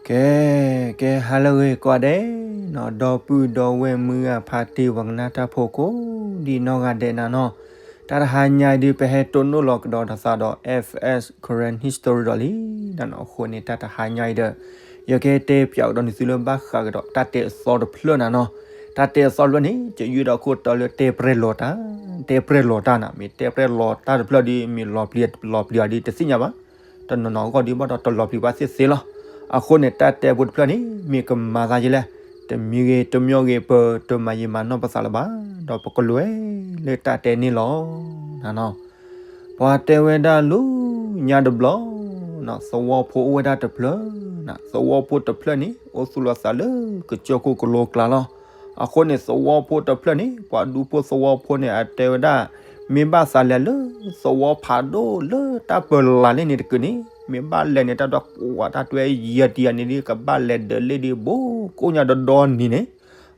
ကဲ, ကဲဟါလၢအဂ့ၤကိးဂၤဒဲးနီၤ, ဒီပုၢ်ဒီဝဲၢ်မုၢ်ဂၤဖါတံၢ် ပှၤကနၣ်တၢ်ဖိကိးဒံနီၢ်ဂၤဒဲးနၤနီၤ, တၢ်တဟါညါအံၤဒုး ပဟဲတိၢ်နီၣ်လီၤကဒီးတသးဒီး F S Karen History ဒီးလံနၤနီၤ. အဃိန့ၣ် တၢ်တဟါညါအံၤဒီး ယကတဲပၠးကဒီးနသုလၢဘၣ်ဃးကဒီးတၢ်တဲအသီတဖျၢၣ်နၤနီၤ. တၢ်တဲအသီတဖျၢၣ်န့ၣ် ယယုၢ်ဒီးခိၣ်တီလၢတဲပြဲၢ်လီၤတၢ်, တဲပြဲၢ်လီၤတၢ်နၤ, မ့ၢ်တဲပြဲၢ်လီၤတၢ်တဖျၢၣ်ဒီး မ့ၢ်လီၤပျံၤလီၤပျံၤအီၤဒီးတသ့ၣ်ညါဘၣ်. တနီၤနီၤအဂီၢ်ဒုးဘၣ်ဒီးတလီၤပျံၤဘၣ်သ့ၣ်သ့ၣ်လီၤ. အဃိန့ၣ် တၢ်တဲဖိတဖျၢၣ်န့ၣ် မ့ၢ်ကမၤသးယဲလဲၣ်, တမံၤဂ့ၤတမံၤဂ့ၤ ပတမၤယံာ်မၤနီၢ်ပသးလၢၤဘၣ်, ဒီးပကလဲၤလၢတၢ်တဲန့ၣ်လီၤနၤနီၤ. ပှၤတဲဝဲဒၣ်လၢညါတဘျီ သဝီဖိအိၣ်ဝဲဒၣ်တဖျၢၣ်နၤ, သဝီဖိတဖျၢၣ်န့ၣ် အိၣ်သူၣ်လီၤသးလၢကစၢၢ်ခိၣ်ကလိကျါလီၤ. အဃိန့ၣ် သဝီဖိတဖျၢၣ်န့ၣ် ပှၤဒူဖိသဝီဖိန့ၣ် အတဲဝဲဒၣ် မ့ၢ်ဘၣ်သးလဲၤလၢသဝီဖးဒိၣ်လၢတၢ်ပၢၤလၢ်လၢန့ၣ်တကုာ်န့ၣ် မ့ၢ်ဘၣ်လဲၤန့ၣ် တၢ်ဒီးကွၢ်တၢ်တွဲ ယဲၢ်တံၢ်အန့ၣ်ဒ် ကဘၣ်လဲၤဒၢးလ့ၣ်ဒ် ဘိကိးညါဒီဒီနံၤန့ၣ်.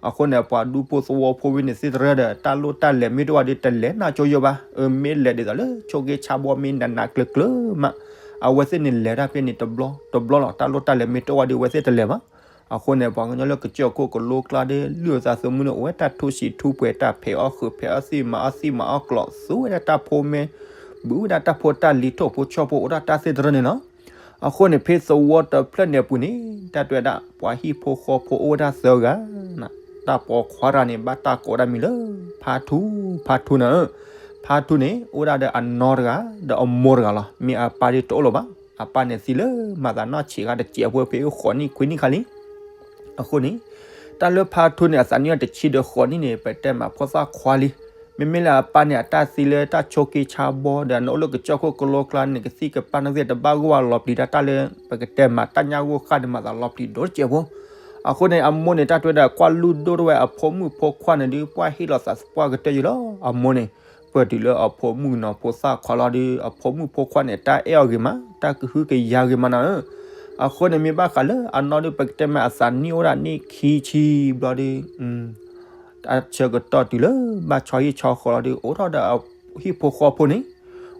အဃိန့ၣ် ပှၤဒူဖိသဝီဖိဝဲန့ၣ်သ့ၣ်တဖၣ်ဒီး တၢ်လိၣ်တၢ်လဲၤမ့ၢ်တအိၣ်ဘၣ်ဒီး တလဲၤနီၢ်ကၠိယိာ်ဘၣ်. အမ့ၢ်လဲၤဒ်သိးလၢ ဆိက့ဆါဘီမ့ၢ်နးနးကျၢၤကျၢၤမး အဝဲသ့ၣ်န့ၣ်လဲၤတၢ်ဖဲန့ၣ်တဘျီတဘျီလီၤ. တၢ်လိၣ်တၢ်လဲၤမ့ၢ်တအိၣ်ဘၣ်ဒီး အဝဲသ့ၣ်တလဲၤဘၣ်. အဃိန့ၣ် ပှၤကညီလၢကစၢၢ်ခိၣ်ကလိကျါဒီး လုၢ်အသးသမူန့ၣ် အိၣ်ဝဲတၢ်ထူစံးထူပှဲၤ တၢ်ဖဲးအီၣ်ဃုာ် ဖဲးအီၣ်သံၣ် မၤအီၣ်သံၣ်မၤအီၣ်ကျီး သူဝဲဒၣ်တၢ်ဖိမ့ၢ် ဘုးဝဲဒၣ်တၢ်ဖိတၢ်လံၤ ထိၣ်ဖိဆီဖိ အိၣ်ဒၣ်တၢ်သ့ၣ်တဖၣ်န့ၣ်လီၤ. အဃိန့ၣ် ဖဲသဝီတဖျၢၣ်န့ၣ်အပူၤန့ၣ် တၢ်တဲဝဲဒၣ် ပှၤဟံၣ်ဖိဃီဖိအိၣ်ဝဲဒၣ်သၢဂၤ တၢ်ပိာ်ခွါတဂၤန့ၣ် ဘၣ်တၢ်ကိးဒၣ်မံၤလၢ ဖါထူ, ဖါထူနၤဧၢ. ဖါထူန့ၣ် အိၣ်ဒၣ်ဒီးအနီတဂၤ ဒီးအမိၢ်တဂၤလီၤ. မ့ၢ်အပၢ်ဒ်တအိၣ်လၢၤဘၣ်. အပၢ်န့ၣ်သံလၢမၤသးနီၢ်ဆံးခါတစဲးဖိ ဖဲဃိးနံၣ်ခွံနံၣ်ခါလံ. အဃိန့ၣ် တၢ်လၢဖါထူန့ၣ် အသးနံၣ်အီၤတဆံဒီးဃိးနံၣ်န့ၣ် ပတဲမးဖိသၣ်ခွါလံ. မ့မ့ၢ်လၢအပၢ်န့ၣ် အတၢ်သံလၢတၢ်ဆိးက့ဆါဘီဒီး အနီၢ်အိၣ်လၢကစၢၢ်ခိၣ်ကလိကျါန့ၣ် ကသံၣ်ကပၢ်န့ၣ်သ့ၣ်တဘၣ်ဂိၢ်ဘၣ်လီၤပျံၤတၢ် တၢ်လၢပကတဲမးတၢ်ညၣ်ဂိၢ်ဃၣ်န့ၣ် မၤသးလီၤပျံၤဒိၣ်တစဲးဖိ. အဃိန့ၣ် အမိၢ်န့ၣ် တၢ်တဲဝဲဒၣ် ကွၢ်လုၢ်ဒိၣ်ထီၣ်ဝဲအဖိမုၣ်ဖိခွါန့ၣ်ဒုး ပှၢ်ဟ့ၣ်လီၤသးပှၢ်ကတၢၢ်ယံၤလီၤ. အမိၢ်န့ၣ် ပၢၢ်တုၤလၢအဖိမုၣ်နီၢ်ဖိသၣ်ခွါလီၤဒီး အဖိမုၣ်ဖိခွါန့ၣ် တၢ်အဲၣ်အီၤဂ့ၤမး တၢ်ကဟုကယာ်ဂ့ၤမးနၤဧၢ. အဃိန့ၣ် မ့ၢ်ဘၣ်ဃးလၢအနီၢ်ဒုး ပကတဲမးအသးနံၣ်အိၣ်ဒၣ်နံၣ်ခံဆံဘျီဒီး တၢ်ဆၢကတီၢ်တုၤလၢဘၣ်ဆီဟံၣ်ဆီဃီလီၤဒီး အိၣ်ထီၣ်ဒီးအဟံၣ်ဖိဃီဖိန့ၣ်,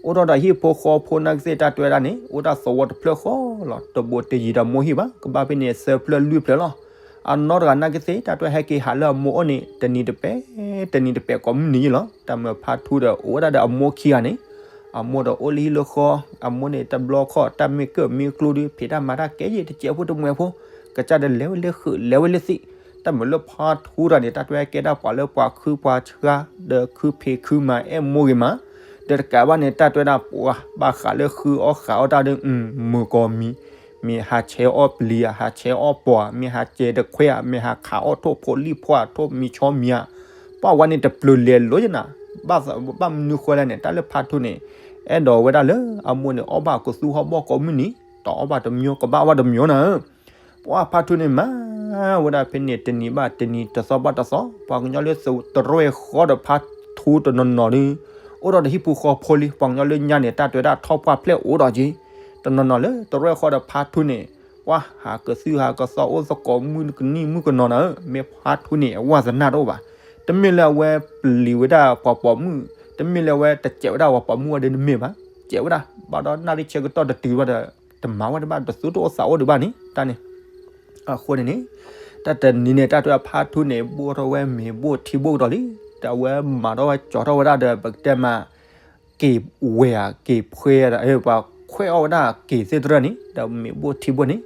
အိၣ်ထီၣ်ဒီးဟံၣ်ဖိဃီဖိနာ်က့သ့ၣ် တၢ်တဲဝဲဒၣ်န့ၣ် အိၣ်ဒၣ်သဝီတဖျၢၣ်ဃီလီၤ. တဘိတယံၤဒီးမိၢ်ဟံၣ်ဘၣ်, ကဘၣ်ဖဲန့ၣ်သၢဖျၢၣ်လွံၢ်ဖျၢၣ်လီၤ. အနီၢ်တဂၤနာ်က့သ့ၣ် တၢ်တဲဟဲက့ၤဟးလၢအမိၢ်အိၣ်န့ၣ် တနံၤတပဲာ်, တနံၤတပဲာ်ကိးမုၢ်နံၤယံၤလီၤ. တၢ်မ့ၢ်ဖါထူဒီး အိၣ်ဝဲဒၣ်ဒီးအမိၢ်ခံဂၤန့ၣ်, အမိၢ်ဒီးအိၣ်လၢဟံၣ်လၢဃီ, အမိၢ်န့ၣ်တဘျီခီၣ် တၢ်မ့ၢ်ကၢၣ်မ့ၢ်ကျိဒီး ဖံးတၢ်မၤတၢ်ကဲယဲၢ်တစဲးဖိတမှဲၤဖိ, ကစၢ်ဒီးလဲၤဝဲလၢဃုာ် လဲၤဝဲလၢသံၣ်. တၢ်မ့ၢ်လၢဖါထူတဂၤန့ၣ် တၢ်တဲကဲဒၣ်ပှၤလၢပှၤခုပှၤဆှါ ဒီးခုဖံးခုမၤအဲၣ်မိၢ်ဂ့ၤမး, ဒီးတကးဘၣ်န့ၣ် တၢ်တဲဝဲဒၣ်ပှၤဘၣ်ဃးလၢဃုအီၣ်ဃုအီတၢ်ဒီး မုာ်ကီၤမံၤ, မ့ၢ်ဟးဆဲးအီၣ်ပျံၤဧါ, ဟးဆဲးအီၣ်ပှာ်, မ့ၢ်ဟးစဲးတခွဲဧါ, မ့ၢ်ဟးခးအီၣ်ထိၣ်ဖိလံၣ်ဖီဧါ, ထိၣ်မံၤဆီမံၤဧါ, ပှၤဝဲန့ၣ်တပျၢၤလဲၤလိၤယနၤ, ဘၣ်မနုၤဃိလဲၣ်န့ၣ် တၢ်လၢဖါထူန့ၣ် အဲၣ်ဒိးဝဲဒၣ်လၢအမိၢ်န့ၣ် အီၣ်ဘၣ်ကသူဟီၣ်ဘီၣ်ကိးမုၢ်နံၤ, တအီၣ်ဘၣ်တမံၤ ကဘၣ်အီၣ်ဘၣ်တမံၤနၤဧၢ. ပှၤဖါထူန့ၣ်မၤဝဲဒၣ်ဖဲန့ၣ် တနံၤဘၣ်တနံၤ တသီဘၣ်တသီ, ပှၤကညီလၢတရဲၣ်ဃီဒီးဖါထူတနီၤနီၤဒီး အိၣ်ဒီးတဟံၣ်ဖိဃီဖိလံ, ပှၤကညီလၢညါန့ၣ် တၢ်တဲဝဲဒၣ်ထီၣ်ပှၢ်ဖျဲၣ်အိၣ်ဒီးက့ၤ, တနီၤနီၤလၢတရဲၣ်ဃီဒီးဖါထူန့ၣ် ပှၤဟးကသုဟးကသီအိၣ်သကိးမုၢ်ကနံၣ်မုၢ်ကနီၤနၤဧၢ, မ့ၢ်ဖါထူန့ၣ် အဝဲသနာ်တအိၣ်ဘၣ်. တမ့ၢ်လၢအဝဲပျံၤဝဲဒၣ်ပှၤပိာ်မုၣ်, တမ့ၢ်လၢအဝဲတစဲးဝဲဒၣ်ပှၤပိာ်မုၣ်ဝဲဒီးတမ့ၢ်ဘၣ်, စဲးဝဲဒၣ် ဘၣ်ဒီးနၣ်ရံၣ်ဆၢကတီၢ်တတုၤဘၣ်ဒီး တမၤဝဲတဘၣ် တသူတအိၣ်သးအိၣ်ဒံးဘၣ်န့ၣ် တၢ်န့ၣ် အဃိန့ၣ်န့ၣ် တၢ်တနံၤန့ၣ် တၢ်တဲဖါထူန့ၣ် ဘိၣ်ထီၣ်ဝဲမ့ၤဘိၣ်ထံဘိၣ်ကဒီးလံ, ဒီးအဝဲမၤထီၣ်ဝဲကၠီထီၣ်ဝဲဒၣ်ဒီး ပကတဲမး က့ၤဝဲဧါ က့ၤဖှဲဧါဒီး ပှၤခွဲးအီၣ်ဝဲဒၣ်က့ၤသ့ၣ်တဖၣ်န့ၣ် ဒီးမ့ၤဘိၣ်ထံဘိၣ်န့ၣ်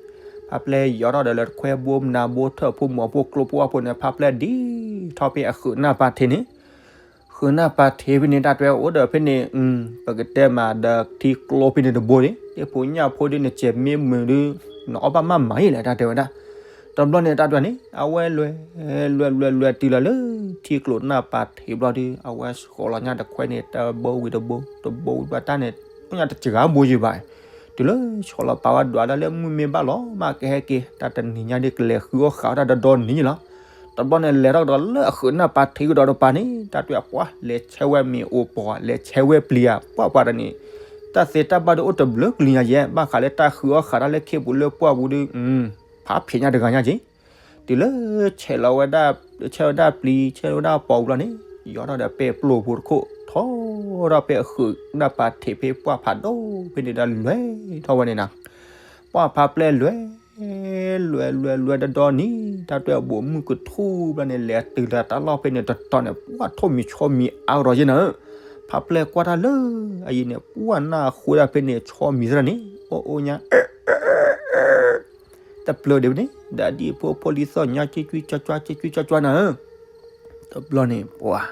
ဖါပျဲၢ်ယီၤထီၣ်ဒီးလၢတခွဲဘိမနၤဘိထၢၣ်ဖိမိၢ်ဖိကျိဖိအဖိန့ၣ် ဖါပျဲၢ်ဒ်ထီၣ်ဖဲအဃုာ်နၢ်ပၤထံးန့ၣ် ဃုာ်နၢ်ပၤထံးဖဲန့ၣ် တၢ်တဲအိၣ်ဒီးဖဲန့ၣ် ပကတဲမးဒီးထံကျိဖဲန့ၣ်တဘိန့ၣ် သ့ၣ်ဖိညၣ်ဖိဒ်နစဲးမ့ၢ်မုာ်ဒ် နအီၣ်ဘၣ်မးမးယံၤလဲၣ် တၢ်တဲဝဲဒၣ်. တဘျီန့ၣ် တၢ်တဲန့ၣ် အဝဲလွဲ လွဲ လွဲ လွဲတုၤလီၤလၢ ထံကျိနၢ်ပၤထံးဘျီဒုး အဝဲဆီလီၤညၣ်တခွဲန့ၣ် တဘိဝံၤတဘိ တဘိဝံၤဘၣ်တၢ်န့ၣ် ညၣ်တစှၤဘိယံၤဘၣ်. တုၤလၢဆီလီၤပာ်ဝဲဒွးဒၣ်လၢမုၢ်မ့ၢ်ဘၣ်လီၤ မ့ၢ်ကဟဲက့ၤ တၢ်တနံၤညါဒ်ကလဲၤဃုအီၣ်ဃာ်အီၣ်တၢ်ဒီဒီနံၤလီၤ. တဘျီန့ၣ် လဲၤထီၣ်ကဒီးလၢအဃုာ်နၢ်ပၤထံးကဒီးတပၤန့ၣ် တၢ်တဲအပှၤ လဲၤဆဲးဝဲမ့ၤအိၣ်ပှၤ လဲၤဆဲးဝဲပျံၤဧါ ပှၤပှၤတန့ၣ် တၢ်သ့တၢ်ဘၣ်ဒုးအိၣ်တဘျုးကလံၤညါယဲၢ် ဘၣ်ဃးလၢတၢ်ဃုအီၣ်ဃာ်တၢ်လၢခ့ပူၤလၢပှၢ်ပူၤဒုး ဖးဖံးညါတဂၤညါက့ၤ တုၤလၢဆဲးလီၤဝဲဒၣ် ဆဲးဝဲဒၣ်ပျံၤ ဆဲးဝဲဒၣ်ပိာ်ဝံၤလီၤန့ၣ် ယီၤထီၣ်ဒီးပဲပျိၢ်ဖိတခိၣ် ထီထီၣ်ဖဲအဃုာ်နၢ်ပၤထံးဖဲပှၢ်ဖးဒိၣ်ဖဲန့ၣ်ဒီးလွဲထီၣ်ဝဲန့ၣ်နၤ ပှၢ်ဖးပျဲၢ်လွဲ လဲၤလွဲလွဲလွဲဒီဒီနံၤ တၢ်တွဲအဘိးမုၢ်ကထူၣ်ဘျီန့ၣ် လဲၤတုၤလၢတၢ်လီၢ်ဖဲန့ၣ်တတီၤန့ၣ် ပှၢ်ထိၣ်မံၤဆီမံၤအါကဒီးယဲနၤဧၢ, ဖါပျဲၢ်ကွၢ်တၢ်လၢ အယံၤန့ၣ် ပှၢ်နၢ်ဃိဒၣ်ဖဲန့ၣ် ဆီမံၤသရၣ်န့ၣ် အိၣ်အိၣ်ညါ တပျၢၤဒံးဖဲန့ၣ် ဒီးဒ်ဖိဖိလံၤသီၣ်ညါ က့ကွံကၠွကၠွ က့ကွံကၠွကၠွနၤဧၢ, တဘျီန့ၣ် ပှၢ်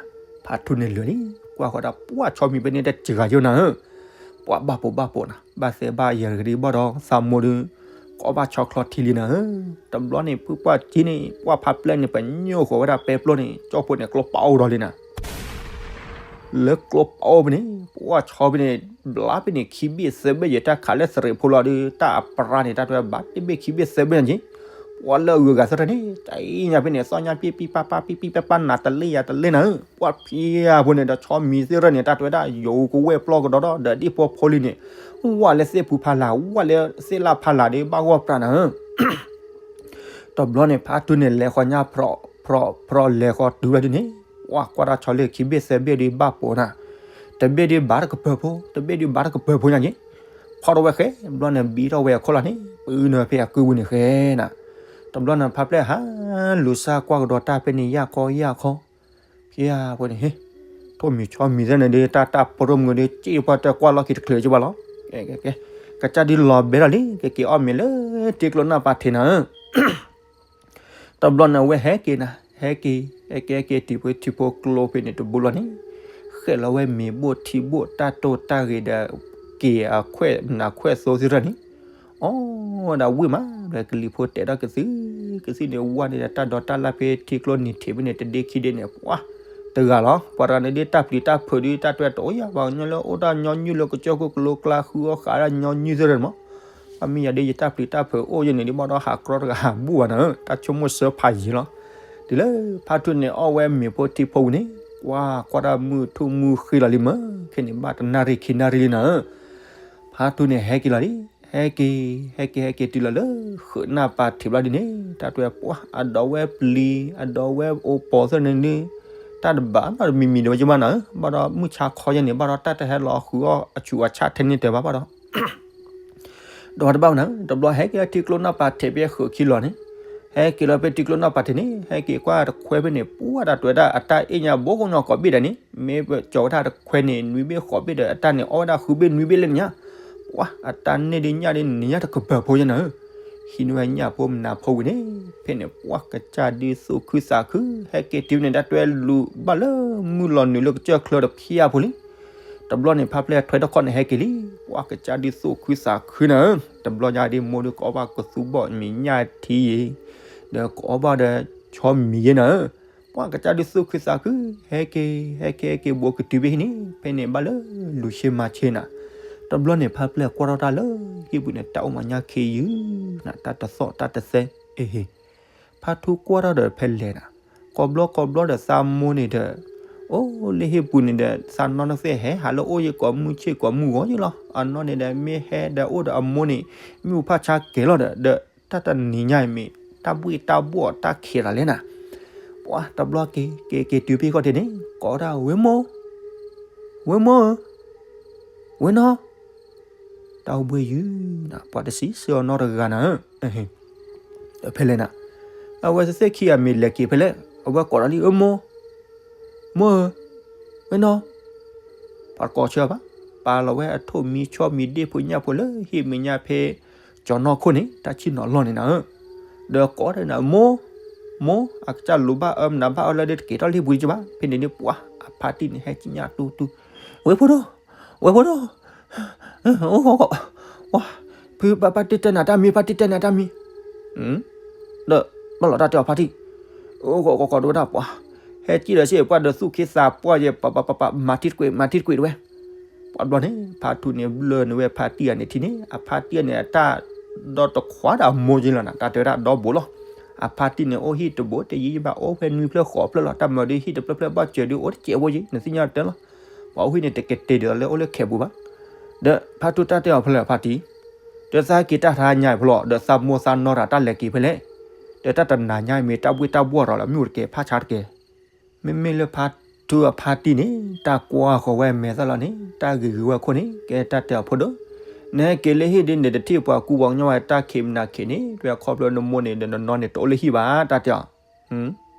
ဖါထူန့ၣ်လၢာ်လံ, ကွၢ်ဃီဒၣ်ပှၢ်ဆီမံၤဖဲန့ၣ်တစှၤယိနၤဧၢ, ပှၢ်ဘၣ်ပိာ်ဘၣ်ပိာ်နၤ, ဘၣ်သဲဘၣ်ယဲၢ်တကဒံဘၣ်ဒီး သးမိၢ်ဒုး ကိးဘၣ်ဆီချီထံလံနၤဧၢ, တဘျီန့ၣ် ဖုပှၢ်က့န့ၣ် ပှၢ်ဖါပျဲၢ်န့ၣ် ပညိၣ်ဃီၤဝဲဒၣ်ပဲပျိန့ၣ် ကၠီၣ်ဖိန့ၣ် ကျိပာ်အိၣ်ဒီးလံနၤ လၢကျိပာ်အိၣ်ဖဲန့ၣ် ပှၢ်ဆီဖဲန့ၣ် ဘျါဖဲန့ၣ် ခံဘ့ၣ်သၢဘ့ၣ်ယဲၢ် တၢ်ခးလၢသရ့းဖိလီၤဒီး တၢ်အပြါန့ၣ် တၢ်တွဲဘၣ်တဘ့ၣ်ခံဘ့ၣ်သၢဘ့ၣ်နၤက့, ပှၢ်လၢအဂုၤအဂၤသရၣ်န့ၣ် တၢ်အံၤညါဖဲန့ၣ် သီၣ်ညါပံၣ်ပံၣ်ပၢ်ပၢ် ပံၣ်ပံၣ်ပၢ်ပၢ် နၤတလဲယၤတလဲနၤဧၢ, ပှၢ်ဖံဧါဖိန့ၣ် ဒီးဆီမံၤသရၣ်န့ၣ် တၢ်တွဲဒၣ်ယိၤကဝဲၢ်ပျီကဒီးဒီး ဒီးဒ်ဖိဖိလံၤန့ၣ် ဝၢ်လၢသ့ၣ်ဖူဖးလၢ် ဝၢ်လၢသ့ၣ်လၣ်ဖးလၢ်ဒီးဘၣ်ဂီၢ်ပြးနၤဧၢ တဘျီန့ၣ် ဖါထူန့ၣ် လဲၤဃီညါ ဖြီဖြီလဲၤဃီတုၤဝဲဒ်န့ၣ် ပှၢ်ကွၢ်တၢ်ဆီလၢခံဘ့ၣ်သၢဘ့ၣ်ဒီးဘၣ်ပိာ်နၤ, တဘ့ၣ်ဒီးဘၣ်တကပၢၤဖိ တဘ့ၣ်ဒီးဘၣ်တကပၢၤဖိညါက့, ဖီထီၣ်ဝဲဃဲ တဘျီန့ၣ် ဘံထီၣ်ဝဲအခိၣ်လီၤန့ၣ် ပုၢ်နၢ်ဖဲအကုၢ်ဝံၤန့ၣ်ဃဲနၤ, တဘျီန့ၣ် ဖါပျဲၢ်ဟးလူၤစၢ်ကွၢ်ကဒီးတၢ်ဖဲန့ၣ် ယၢ်ခီယၢ်ခီ ဖံဧါဖိန့ၣ် ထိၣ်မံၤဆီမံၤသ့ၣ်န့ၣ်ဒီး တၢ်တၢ်ပရိမုၢ်ဒီး စ့ပှၢ်တၢ်ကွၢ်လီၢ်ခံတချုးကဘၣ်လီၤ, ကစၢ်ဒုးလီၤဘဲလီၤလံ ကက့ၤအီၣ်မ့ၤလၢထံကျိနၢ်ပၤထံးနၤဧၢ တဘျီန့ၣ် အဝဲဟဲက့ၤနၤ ဟဲက့ၤ ဟဲက့ၤဟဲက့ၤတုၤဖဲထံဖိကျိဖဲန့ၣ်တဘိလီၤန့ၣ်, ဃဲၣ်လီၤဝဲမ့ၤဘိၣ်ထံဘိၣ် တၢ်တိၢ်တၢ်ဂ့ၤဒီး က့ၤအခွဲးနးခွဲးသိသ့ၣ်တဖၣ်န့ၣ်, အီၣ်ဝဲဒၣ်ဝံၣ်မး ဒီးကလံၤဖိတဲထီၣ်ကသု ကသုန့ၣ် ဝၢ်န့ၣ်ဒီးတၢ်ဒိးတၢ်လၢ်ဖဲထံကျိနံၤထံးဖဲန့ၣ် တဒ့ခံဒ့န့ၣ် ပှၢ်တဂၤလီၤ, ပှၤတဂၤန့ၣ်ဒ်တၢ်ပျံၤတၢ်ဖုးဒ်တၢ်တွဲတအိၣ်ယၤဘၣ် ညီလၢအိၣ်ဒၣ်ညီနုၢ်လၢကစၢၢ်ခိၣ်ကလိကျါ ဃုအီၣ်ဃးဒၣ်ညီနုၢ်သ့ၣ်တဖၣ်န့ၣ်မး အမ့ၢ်ယၤဒ်ယတၢ်ပျံၤတၢ်ဖုးအိၣ်ယဲန့ၣ် ဒ်ဘၣ်ဒီးဟးကြီတဂၤဟးဘူၣ်ဘၣ်နၤဧၢ, တၢ်ဆိကမိၣ်စၢဖးယံၤလီၤ. တုၤလၢဖါထူန့ၣ်အီၣ်ဝဲမ့ၤဖိထံဖိဝံၤန့ၣ် ကွၢ်ကွၢ်တၢ်မုၢ်ထူၣ်မုၢ်ဃ့လီၤလံမး, ခဲန့ၣ်ဘၣ်တနၣ်ရံၣ်ခံနၣ်ရံၣ်လံနၤဧၢ, ဖါထူန့ၣ်ဟဲက့ၤလီၤလံ, ဟဲက့ၤ ဟဲက့ၤဟဲက့ၤတုၤလီၤလၢ ဃုးနၢ်ပၤထံးဘျီဒ်န့ၣ် တၢ်တွဲပှၢ် အဒိးဝဲပျံၤ အဒိးဝဲအိၣ်ပိာ်သ့ၣ်န့ၣ်ဒ် တၢ်တဘၣ်နီတမံၤမံၤဒံးဝဲကဘၣ်နၤဧၢ, ဘၣ်ဒီးမုၢ်ဆါခီယဲန့ၣ် ဘၣ်ဒီးတၢ်တဟဲလီၤဃုအီၣ်အဆူးအဆၣ်ထဲန့ၣ်တဲဘၣ်ဘၣ်ဒီး ဒီးတဘၣ်နၤ တဘျီဟဲက့ၤထံကျိနၢ်ပၤထံးဖဲဃုးခံလီၤန့ၣ်, ဟဲက့ၤလီၤဖဲထံကျိနၢ်ပၤထံးန့ၣ် ဟဲက့ၤကွၢ်တခွဲဖဲန့ၣ် ပှၢ်တၢ်တွဲဒၣ်အတၢ်အ့ၣ်ညါဘိကညီကိးဘ့ၣ်ဒဲးန့ၣ် မ့ၢ်ကၠီၤဝဲဒၣ်တခွဲန့ၣ် နွံဘ့ၣ်ဃိးဘ့ၣ်ဒီး အတၢ်န့ၣ်အီၣ်ဝဲဒၣ်ဃုဘ့ၣ်နွံဘ့ၣ်လၢညါ, ပှၢ်အတၢ်န့ၣ်ဒ်ညၣ်ဒ်န့ၣ်ညၣ်တကပၤဖိယဲနၤဧၢ, ဟံးန့ၢ်ဝဲညၣ်ဖိမနၤဖိဝံၤန့ၣ် ဖဲန့ၣ် ပှၢ်ကစၢ်ဒုးသူၣ်ခုသးခု ဟဲက့ၤတုၤန့ၣ် တၢ်တွဲလူၤဘၣ်လၢမုၢ်လီၤနုာ်လၢကစၢၢ်ချၢတဖၣ်အဖိလံ တဘျီန့ၣ် ဖါပျဲၢ်ထွဲတခီန့ၣ်ဟဲက့ၤလံ, ပှၢ်ကစၢ်ဒုးသူၣ်ခုသးခုနၤဧၢ, တဘျီညါဒ်မိၢ်ဒုးကအီၣ်ဘၣ်ကသူဘီၣ်မံၤညၣ်ထံယံၤ, ဒီးကအီၣ်ဘၣ်ဒီးဆီမံၤယဲနၤဧၢ, ပှၢ်ကစၢ်ဒုးသူၣ်ခုသးခု ဟဲက့ၤ ဟဲက့ၤဟဲက့ၤဘိးကတုၤဖဲဟံးန့ၣ် ဖဲန့ၣ်ဘၣ်လၢလူၤဆ့မၤဆ့နၤ, တဘျီန့ၣ် ဖါပျဲၢ်ကွၢ်ထီၣ်တၢ်လၢဟံၣ်ပူၤန့ၣ် တၢ်အိၣ်မၤညါခ့ယုၢ်နၤ တၢ်တသီၣ်တၢ်တသဲ အဟ့ၣ် ဖါထူကွၢ်ထီၣ်ဒီးဖဲလဲၣ်နၤ, ကိးဘျီကိးဘျီဒီးသးမိၢ်န့ၣ်ဒီး အိၣ်လၢဟံၣ်ပူၤန့ၣ်ဒီး သးနီၢ်နသ့ၣ်ဟဲဟးလၢအိၣ်ယကိးမုၢ်ဆ့ၣ်ကိးမုၢ်ဂီၤယလီၤ, အနီၢ်န့ၣ်ဒီးမ့ၢ်ဟဲဒီးအိၣ်ဒီးအမိၢ်န့ၣ် မ့ၣ်အူဖးဆါကဲၤလီၤဒီး ဒီးတၢ်တနံၤညါအံၤမ့ၢ် တၢ်ဘှ့ၣ်တၢ်ဘှီၣ်တၢ်ခံးတၢ်လဲၣ်နၤ, ပှၢ်တဘျီက့ၤ က့ၤက့ၤတုၤဖဲဃီတ့ၢ်န့ၣ် ကိးဒၣ်ဝဲမိၢ် ဝဲမိၢ်ဧၢ ဝဲနီၢ် တၢ်အိၣ်ဘှံးယုၢ်နၤ ပှၤတစံးဆၢအီၤနီတဂၤနၤဧၢ, ဖဲလဲၣ်နၤ, အဝဲသ့ၣ်ခံဂၤမ့ၢ်လဲၤက့ၤဖဲလဲၣ် အဝဲကိးဒီးလံ အၢ မိၢ်, မိၢ်ဧၢ, ဝဲနီၢ်, ပှၤတကိးဆၢဘၣ်, ပာ်လီၤဝဲအထိၣ်မံၤဆီမံၤဒ့ၣ်ဖိညၣ်ဖိလၢဟံၣ်မဲာ်ညါဖဲ ကၠီၤနီၢ်ခိၣ်န့ၣ် တၢ်ဆ့ၣ်နီၤလီၢ်န့ၣ်နၤဧၢ, ဒီးကိးဒီးနၤ မိၢ်, မိၢ်, အကစၢ်လိၣ်ဘၣ်အၢမနုၤဘၣ်အၢလၢဒ်တက့ၤထီၣ်လံပူၤဒံးဘၣ်, ဖဲန့ၣ်ဒ်ပှၤအဖါတံၢ်န့ၣ် ဟဲက့ၤညၣ်တူတူ, ဝဲဖိဒိၣ် ဝဲဖိဒိၣ်, အိၣ်ဂီၢ်ဂီၢ်, ဝါ, ဖုဘၣ်ဖါတံၢ်တဲနၤတၢ်မံၤ ဖါတံၢ်တဲနၤတၢ်မံၤ, ဒီးဘၣ်လီၤတၢ်တဲအီၤဖါတံၢ်, အိၣ်ဂီၢ်ဂီၢ်ဂီၢ်တဝဲဒၣ်ပှၤ, ဟဲက့ၤဒီးစ့ၢ်ပှၤဒီးသူၣ်ခ့သးပှၢ်ယဲ ပပပပ မၤထံတကွံာ် မၤထံတကွံာ်တဝဲ, ပှၤဘျီန့ၣ် ဖါထူန့ၣ်ဘျၢနုာ်ဝဲဖါတံၢ်ဂၤန့ၣ်ထံန့ၣ် အဖါတံၢ်ဂၤန့ၣ် အတၢ်ဒီတခွါဒီးအမိၢ်က့လီၤနၤ တၢ်တဲဝဲဒၣ်ဒီဘိလီၤ, အဖါတံၢ်န့ၣ် အိၣ်ဟံၣ်တဘိတယံာ်ဘၣ် အိၣ်ဖဲနွံဖျၢၣ်ဃိးဖျၢၣ်လီၤ တၢ်မၤဒီးဟံၣ်တဖျၢၣ်ဖျၢၣ်ဘၣ်စၢၤဒုးအိၣ်တစဲးဖိယံၤ နသ့ၣ်ညါတဲလီၤ ပှၤအိၣ်ဟံၣ်န့ၣ် တကတဲာ်ဒုးလၢအိၣ်လၢခဲပူၤဘၣ်. ဒီးဖါထူတၢ်တဲအီၤဖဲလဲၣ်ဖါတံၢ်, ဒီးသးက့ၤတၢ်တဟါညါအံၤဖဲလဲၣ် ဒီးသးမိၢ်သးနီၢ်တၢ်တၢ်လဲၤက့ၤဖဲလဲၣ်, ဒီးတၢ်တနၤညါအံၤမ့ၢ်တၢ်ဘှ့ၣ်တၢ်ဘှီၣ်ဒီးလီၤ မ့ၣ်အူတကဲၤဖးဆါတကဲၤ, မ့မ့ၢ်လၢဖါထူအဖါတံၢ်န့ၣ် တၢ်ကွၢ်ဃီၤဝဲမဲာ်သၣ်လီၤန့ၣ် တၢ်ဂ့ၤဂ့ၤဝဲအခိၣ်န့ၣ် ကဲတၢ်တဲအီၤဖိဒိၣ်, နဟဲက့ၤလၢဟံၣ်ဒ်န့ၣ် တထံၣ်ပှၤကူပှၤကညီဝဲတၢ်ခံးမနၤခံးန့ၣ် တဲဝဲခီဖျိနမိၢ်န့ၣ်ဒီးနနီၢ်န့ၣ်တအိၣ်လၢဟံၣ်ဘၣ် တၢ်တဲအီၤ.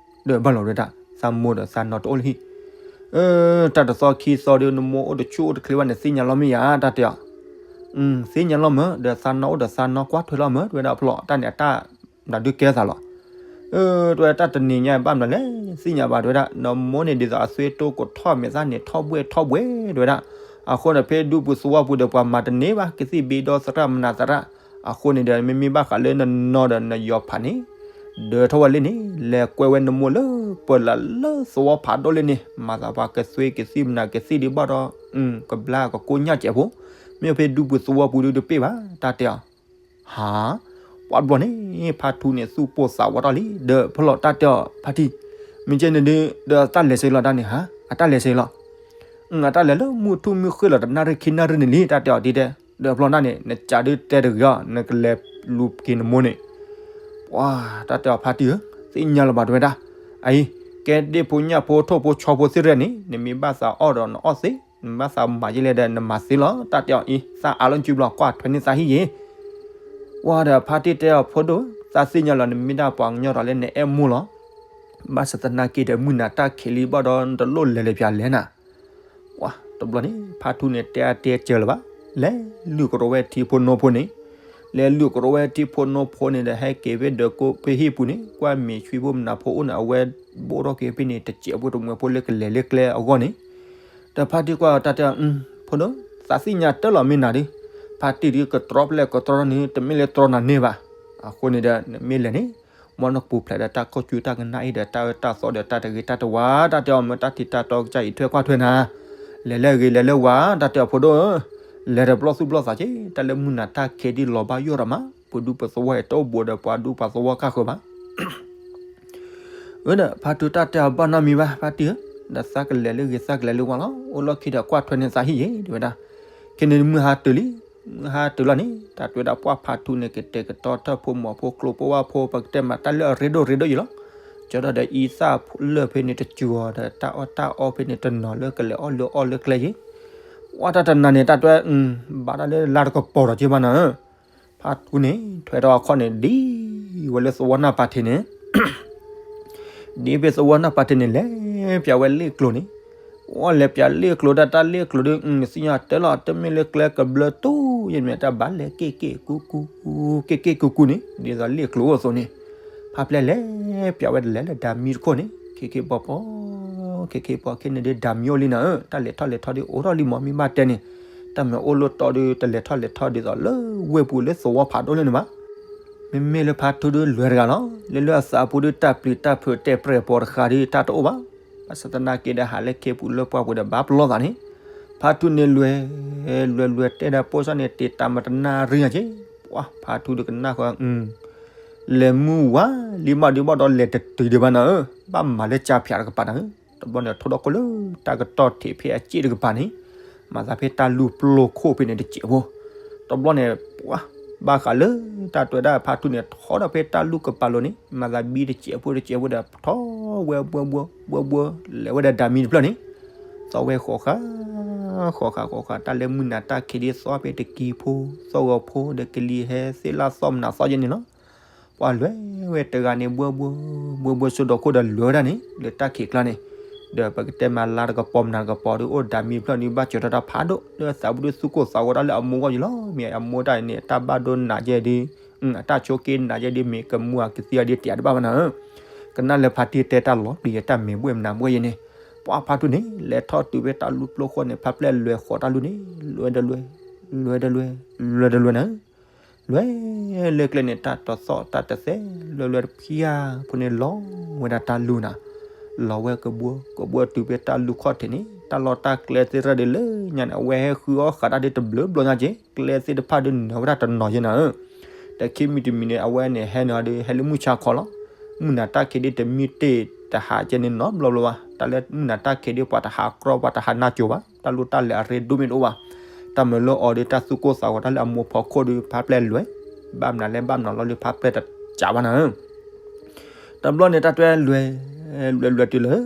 ဒီးဘၣ်လီၤတဲဒၣ် သးမိၢ်ဒီးသးနီၢ်တအိၣ်လၢဟံၣ်. တၢ်တသီခံသီဒီး နမိၢ်အိၣ်တဆူၣ်အိၣ်တချ့ဘၣ်န့ၣ် သ့ၣ်ညါလီၤမ့ၢ်ယၤ တၢ်တဲအီၤ. သ့ၣ်ညါလီၤမၢ် ဒီးသးနီၢ်အိၣ်ဒီးသးနီၢ်ကွၢ်ထွဲလီၤမၢ် တဲဝဲဒၣ်ဖျီၣ် တၢ်န့ၣ်အတၢ် နဒုးကဲသးလီၤ. တဲဝဲတၢ်တနံၤညါဘၣ်မနုၤလဲၣ် သ့ၣ်ညါဘၣ် တဲဝဲဒၣ် နမိၢ်န့ၣ်ဒ်သိးအသွံတိကိးထီၣ်မဲာ်သၣ်န့ၣ် ထီၣ်ဘှဲၣ်ထီၣ်ဘှဲၣ် တဲဝဲဒၣ်. အဃိန့ၣ် ဖဲဒူပူၤသဝီပူၤဒီး ပှၤမၤတန့ၢ်ဘၣ် ကသံၣ်ဘ့ဒီသရၣ်မနၤသရၣ်. အဃိန့ၣ်ဒီး မ့မ့ၢ်ဘၣ်ဃးလၢနနီၢ်ဒီးနယီၤဖးန့ၣ် ဒၢးထီၣ်ဝဲလံန့ၣ် လဲၤကွဲဝဲနမိၢ်လၢပၢၢ်လၢ်လၢသဝီဖးဒိၣ်လံန့ၣ် မၤသးပှၤကသွံကသံၣ်မနၤကသံၣ်ဒံးဘၣ်ဒီး ကဘျါကကိညၢ်စဲးဖိ မ့ၢ်ဖဲဒူပူၤသဝီပူၤဒုးတပ့ၢ်ဘၣ် တၢ်တဲအီၤ. ဟါ, ပှၤတဘျီန့ၣ် ဖါထူန့ၣ် သူၣ်ပိၢ်သးဝးထီၣ်လံ ဒီးဖျီၣ် တၢ်တဲအီၤ ဖါတံၢ်, မ့ၢ်ကဲန့ၣ်ဒီး ဒီးတၢ်လဲၤဆ့လီၤတၢ်န့ၣ် ဟါ, အတၢ်လဲၤဆ့လီၤ. အတၢ်လဲၤလၢမုၢ်ထူၣ်မုၢ်ဃ့ၢ်လီၤ တနၣ်ရံၣ်ခံနၣ်ရံၣ်န့ၣ်လံ တၢ်တဲအီၤဒ်တဲ. ဒီးဖျီၣ်တၢ်န့ၣ် နကးဒုးတဲတဂ့ၤအီၤ နကလဲၤလူၤက့ၤနမိၢ်န့ၣ်. ပှၤ တၢ်တဲအီၤ ဖါတံၢ်ဧၢ, သ့ၣ်ညါလၢၤဘၣ် တဲဝဲဒၣ်. အအံၤ ကဲဒ့ၣ်ဖိညၣ်ဖိထိၣ်ဖိဆီဖိ သ့ၣ်ရဲၣ်န့ၣ် နမ့ၢ်ဘၣ်သးအီၣ်ဒီးနအီၣ်သ့, နမ့ၢ်ဘၣ်သးမၤယဲလဲၣ်ဒီး နမၤသ့လီၤ တၢ်တဲအီၤအံၤ. သးအးလီၤစုဘျီ ကွၢ်ထွဲန့ၢ်သးဟံၣ်ယဲ. ပှၤဒီးဖါတံၢ်တဲအီၤ ဖိဒိၣ်, သးသ့ၣ်ညါလီၤ နမ့ၢ်ဒၣ်ပှၤကညီဒီးလၢနအဲၣ်မိၢ်လီၤ. ဘၣ်ဆၣ်သနာ်က့ဒီး မုၢ်နၤတၢ်ခံးလံဘၣ်ဒီး နတလိၣ်လဲၤလၢပျၢၤလဲၤနၤ. ပှၤတဘျီန့ၣ် ဖါထူန့ၣ် တဲအါတဲစၢၤလၢၤဘၣ်. လဲၤလုၢ်ကရိဝဲထံဖိနိဖိန့ၣ်, လဲၤလုၢ်ကရိဝဲထံဖိနိဖိန့ၣ်ဒီး ဟဲက့ၤဖဲဒၢးကိးဖဲဟံၣ်ပူၤန့ၣ် ကွၢ်မ့ၢ်ဆွံဖိမနၤဖိအိၣ်န့ၣ် အဝဲဘိၣ်ထီၣ်က့ၤဖဲန့ၣ် တစဲးဖိတမှဲၤဖိလၢကလဲၤလၢကျဲအဂီၢ်န့ၣ်. ဒီးဖါတံၢ်ကွၢ်တၢ်တဲအီၤ ဖိဒိၣ်, သးသ့ၣ်ညါတၢ်လီၤမ့ၢ်နၤဒီး, ဖါတံၢ်ဒုးကတြီဖျဲၣ်ကတြီန့ၣ် တမ့ၢ်လၢတြီနၤန့ၢ်ဘၣ်. အဃိန့ၣ်ဒီး နမ့ၢ်လဲၤန့ၣ် မ်နကပူၤဖျဲးဒီးတၢ်ခိၣ်ဆူတၢ်ကနၣ်အံၤဒီး တၢ်အၢတၢ်သီဒီးတၢ်တဂ့ၤတၢ်တဝါ တၢ်တဲအီၤ မ့ၢ်တၢ်ထံးတၢ်တီကစၢ်အံၤထွဲကွၢ်ထွဲနၤ, လဲၤလၢအဂ့ၤလဲၤလၢဝါ တၢ်တဲအီၤ ဖိဒိၣ်ဧၢ, လဲၤတဘျီသူၣ်ဘျီသးက့, တၢ်လၢမုၢ်နၤတၢ်ခံးဒ်လီၤဘၣ်ယိၣ်ဒီးမး, ပဒူပသဝီအံၤတအိၣ်ဘူးဒီးပှၤဒူပှၤသဝီကါဃၢၤဘၣ်. အၢဒီး ဖါထူတၢ်တဲအီၤဘၣ်နီတမံၤဘၣ် ဖါတံၢ်ဧၢ, ဒီးသးကလဲၤလၢဂ့ၤသးကလဲၤလၢဝါလီၤ, အိၣ်လီၢ်ခံဒီးကွၢ်ထွဲန့ၢ်သးဟံၣ်ယဲ တဲဝဲဒၣ်. ခဲန့ၣ်မုၢ်ဟါတုၤလံ, မုၢ်ဟါတုၤလီၤန့ၣ် တၢ်တဲဝဲဒၣ်ပှၢ်ဖါထူန့ၣ် ကတဲာ်ကတီၤထၢၣ်ဖိမီၤဖိကျိဖိဝၣ်ဖိ ပကတဲမးတၢ်လၢအရ့ဒိၣ်ရ့ဒိၣ်ယဲလီၤ. ကၠီဒီးဒီးအံသၣ်လၢၢ်ဖဲန့ၣ်တစူၤအီၤဒီး တၢ်အီၣ်တၢ်အီဖဲန့ၣ်တနီၤလၢကလဲၤအီၣ်လၢအီၣ်လၢကျဲယဲ. ဝဲတၢ်တနၤန့ၣ် တၢ်တဲဝဲ ဘၣ်တၢ်လၢလါတကပီၤဒီးက့ဘၣ်နၤဧၢ. ဖါထူန့ၣ် ထွဲထီၣ်အခီၣ်န့ၣ် ဒ်ဝဲလၢသဝီနၢ်ပၤထံးန့ၣ် ဒ်ဖဲသဝီနၢ်ပၤထံးန့ၣ် လဲၤပျးဝဲလ့ၣ်ကျိၤန့ၣ်, အီၣ်လဲၤပျးလ့ၣ်ကျိၤဒီး တၢ်လ့ၣ်ကျိၤဒီး သ့ၣ်ညါတၢ်လီၤ တမ့ၢ်လၢကျဲကဘျၢတူၢ်ယဲၢ်မ့ၢ် တၢ်ဘၣ်လဲၤက့ၣ်က့ၣ်ကူကူ, က့ၣ်က့ၣ်ကူကူန့ၣ် ဒ်သိးလ့ၣ်ကျိၤအိၣ်အသိးန့ၣ်, ဖါပျဲၢ်လဲၤပျးဝဲတလဲၤလၢဒၤမံတခိၣ်န့ၣ် ခ့ခ့ပီပီ, ခ့ခ့ပီခ့န့ၣ်ဒီး ဒၤမံအိၣ်လံနၤဧၢ, တၢ်လဲၤထီၣ်လဲၤထီဒီး အိၣ်ထီၣ်လံမး မ့ၢ်ဘၣ်တဲန့ၣ်, တၢ်မ့ၢ်အိၣ်လၢတီဒီး တလဲၤထီၣ်လဲၤထီဒ်သိးလၢဝ့ၢ်ပူၤလၢသဝီဖးဒိၣ်လၢန့ၣ်ဘၣ်. မ့မ့ၢ်လၢဖါထူဒုးလွဲတဂၤလီၤ. လၢလၢအသးပူၤဒုး တၢ်ပျံၤတၢ်ဖုးတဲာ်ပြဲၢ်ပိာ်တဃာ်ဒုး တၢ်တအိၣ်ဘၣ်. ဘၣ်ဆၣ်သနာ်က့ဒီး ဟးလၢခ့ပူၤလၢပှၢ်ပူၤဒီး ဘၣ်ပလီၢ်သးန့ၣ်, ဖါထူန့ၣ်လွဲ, လွဲလွဲတဲဒၣ်ပိၢ်စၢ်န့ၣ် တ့တၢ်မတနၣ်ရံၣ်အက့, ပှၤဖါထူဒုးကနၣ်ဃီ, လဲၤမုၢ်ဝါလံမးဒုးဘၣ်ဒီး လဲၤတတုၤဒံးဘၣ်နၤဧၢ, ဘၣ်မၤလၢကၠါဖၠးတကပၤနၤဧၢ. တဘျီန့ၣ် ထိၣ်ဒီၣ်ခိၣ်လၢတၢ်ကတီၢ်ထံးဖဲအစ့ၣ်တကပၤန့ၣ်, မၤသးဖဲတၢ်လူၢ်ပျိခိၣ်ဖဲန့ၣ်တစဲးဖိ, တဘျီန့ၣ် ပှၤဘၣ်ဃးလၢတၢ်တဲဝဲဒၣ်ဖါထူန့ၣ် ထီၣ်ဒီးဖဲတၢ်လူၢ်ကပၤလိၤန့ၣ် မၤသးဘံတစဲးဖိတစဲးဖိဒီး ထီၣ်ဝဲဘှဲဘှဲ, ဘှဲဘှဲ, လဲၤဝဲဒီးဒၤမံတဖျၢၣ်န့ၣ်, သီၣ်ဝဲဃီၤဃာ်, ဃီၤဃာ်ဃီၤဃာ် တၢ်လၢမုၢ်နၤတၢ်ခံးဒ်သီဖဲတကံဖိ, သီၣ်ဂီၤဖိဒီးကလံၤဟဲသ့ၣ်လၣ်သီၣ်မနၤသီၣ်ယဲန့ၣ်လီၤ. ပှၤလွဲဝဲတဂၤန့ၣ် ဘှဲဘှဲ, ဘှဲဘှဲစိဒီးခိၣ်ဒီးလွဲဝဲဒၣ်န့ၣ် လၢတၢ်ခံးကျါန့ၣ်, ဒီးပကတဲမးလါတကပီၤမနၤတကပီၤဒီး အိၣ်ဒၤမံတဖျၢၣ်န့ၣ် ဘၣ်စၢၤထီၣ်တၢ်ဖးဒိၣ် လၢသးပူၤဒုးသူၣ်ကိၢ်သးဂီၤတၢ်လၢအမိၢ်ဂီၢ်ယံၤလီၤ. မ့ၢ်အမိၢ်တၢ်န့ၣ် အတၢ်ဘၣ်ဒိနးယဲဒုး, အတၢ်ဆိးက့နးယဲဒုး မ့ၢ်ကမူအကသံအဒုးတယးတဘၣ်ဘၣ်နၤဧၢ. ကနၣ်လၢဖါတံၢ်တဲတၢ်လီၤပျံၤအတၢ်မဲာ်ဘှဲၣ်မနၤဘှဲၣ်ယဲန့ၣ်, ပှၤဖါထူန့ၣ် လဲၤထီၣ်တုၤဖဲတၢ်လူၢ်ပျိခိၣ်န့ၣ် ဖါပျဲၢ်လွဲဃီၤတၢ်လူၢ်န့ၣ် လွဲဒီးလွဲ, လွဲဒီးလွဲ, လွဲဒီးလွဲနၤဧၢ. လွဲလၢကျဲန့ၣ် တၢ်တသီၣ်တၢ်တသဲ လွဲလွဲတဖျၢၣ်ဖိန့ၣ် လီၤဝဲဒၣ်တၢ်လူၢ်နၤ, လီၤဝဲကဘှီကဘှီတုၤဖဲတၢ်လူၢ်ခီၣ်ထံးန့ၣ် တၢ်လီၢ်တၢ်ကျဲသ့ၣ်တဖၣ်ဒီးလၢညါန့ၣ် အဝဲဟဲဃုအီၣ်ဃာ်တၢ်ဒုးတဘျုးဘျီညါက့ၤ ကျဲသ့ၣ်တဖၣ်ဒုးနၢၤဝဲဒၣ်တနီၤယဲနၤဧၢ. တခံမံၤတမံၤန့ၣ် အဝဲန့ၣ်ဟဲနုာ်ဒီး ဟဲလၢမုၢ်ဆါခီလီၤ. မုၢ်နၤတၢ်ခံးဒုးတမံတ့ၢ်တဟးကဲန့ၣ်နီတဘျီဘျီဘၣ်. တၢ်လၢမုၢ်နၤတၢ်ခံးဒုးပှၤတဟးကြီ ပှၤတဟးနၢ်ကၠိဘၣ်. တၢ်လိၣ်တၢ်လဲၤအရ့ဒိၣ်မ့ၢ်တအိၣ်ဘၣ်. တၢ်မၤလိအီၤဒီးတၢ်သူၣ်ကိၢ်သးဂီၤတၢ်လၢအမိၢ်ဖီခိၣ်ဒီး ဖါပျဲၢ်လွဲ, ဘၣ်မနုၤလဲၣ်ဘၣ်မနုၤလီၤလၢဖါပျဲၢ်တကးဘၣ်နၤဧၢ. တဘျီန့ၣ် တၢ်တွဲလွဲ, လွဲလွဲတုၤလၢ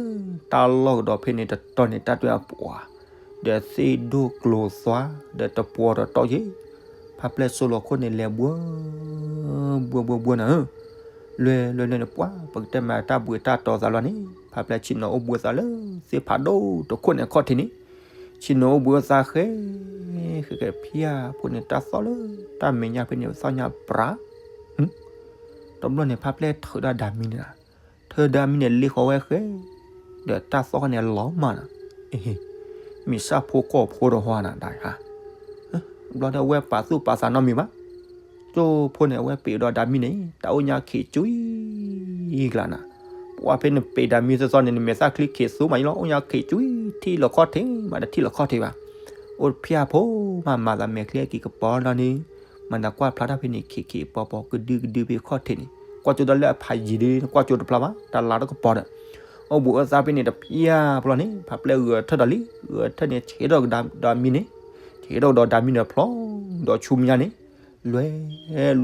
တၢ်လီၢ်ကဒီးဖဲန့ၣ်တတီၤန့ၣ် တၢ်တွဲအပှၤ ဒီးသ့ၣ်ဒိၣ်ကျိၤသွါ ဒီးတပှီၤတတီၤယဲၢ် ဖးပျဲၢ်စိလီၤခိၣ်န့ၣ် လဲၤဘှၢ ဘှၢဘှၢဘှၢနၤဧၢ, လွဲလွဲလွဲန့ၣ် ပှၢ် ပကတဲမးတၢ်ဘှံးတၢ်တီၤသးလီၤန့ၣ် ဖးပျဲၢ်ဆ့ၣ်နီၤအိၣ်ဘှံးအသးလၢ သ့ၣ်ဖးဒိၣ်တခိၣ်န့ၣ်အခီၣ်ထံးန့ၣ်, ဆ့ၣ်နီၤအိၣ်ဘှံးအသးဃဲ ဃဲဃဲ ဖၠါဖိန့ၣ် တၢ်သီၣ်လၢတၢ်မဲာ်ညါဖဲန့ၣ် သီၣ်ညါပြး တဘျီန့ၣ် ဖးပျဲၢ်ထုးဒီးဒၤမံန့ၣ်, ထုးဒၤမံန့ၣ် လ့ဃီၤဝဲဃဲ, ဒီးတၢ်သီၣ်ခီန့ၣ် လီၤမၢ်နၤ, မ့ၢ်ဆၣ်ဖိကီၢ်ဖိဒီးဟီနၤဒၣ်ဧါ, ဘျီဒီးအဝဲပာ်သူၣ်ပာ်သးနီတမံၤဘၣ်, ကၠိဖိန့ၣ် အဝဲပ့းဒီးဒၤမံန့ၣ် တၢ်အိၣ်ညါခံးကွံာ်ကျါနၤ, ပှၢ်ဖဲနပ့းဒၤမံသီသီန့ၣ် နမဲာ်သၣ်ချံခံးသူမးယလီၤ အိၣ်ညါခံးကွံာ် ထံၣ်လီၤခီၣ်ထံး မးတထံၣ်လီၤခီၣ်ထံးဘၣ်, အိၣ်ဖၠါဖိမး မၤသးမဲာ်ချံအက့ၤကပီၤလီၤန့ၣ်, မၤသးကွၢ်ဖျါထီၣ်ဖဲန့ၣ် ခံးခံးပီၤပီၤ ကဒုကဒုဖဲခီၣ်ထံးန့ၣ် ကွၢ်ကၠိဒီးလၢအဖးယံၤဒီး ကွၢ်ကၠိတဖျါဘၣ် တၢ်လၤတကပီၤဒီး, အိၣ်ဘှံးအိၣ်သါဖဲန့ၣ်တဖၠါဖိလီၤန့ၣ် ဖးပျဲၢ်ဂဲၤထၢၣ်ဒီးလံ ဂဲၤထၢၣ်န့ၣ် ဆဲးထီၣ်ကဒီးမံန့ၣ်, ဆဲးထီၣ်ကဒီးဒၤမံန့ၣ်ဖျီ, ဒီးဆူမဲာ်ညါန့ၣ်, လွဲ,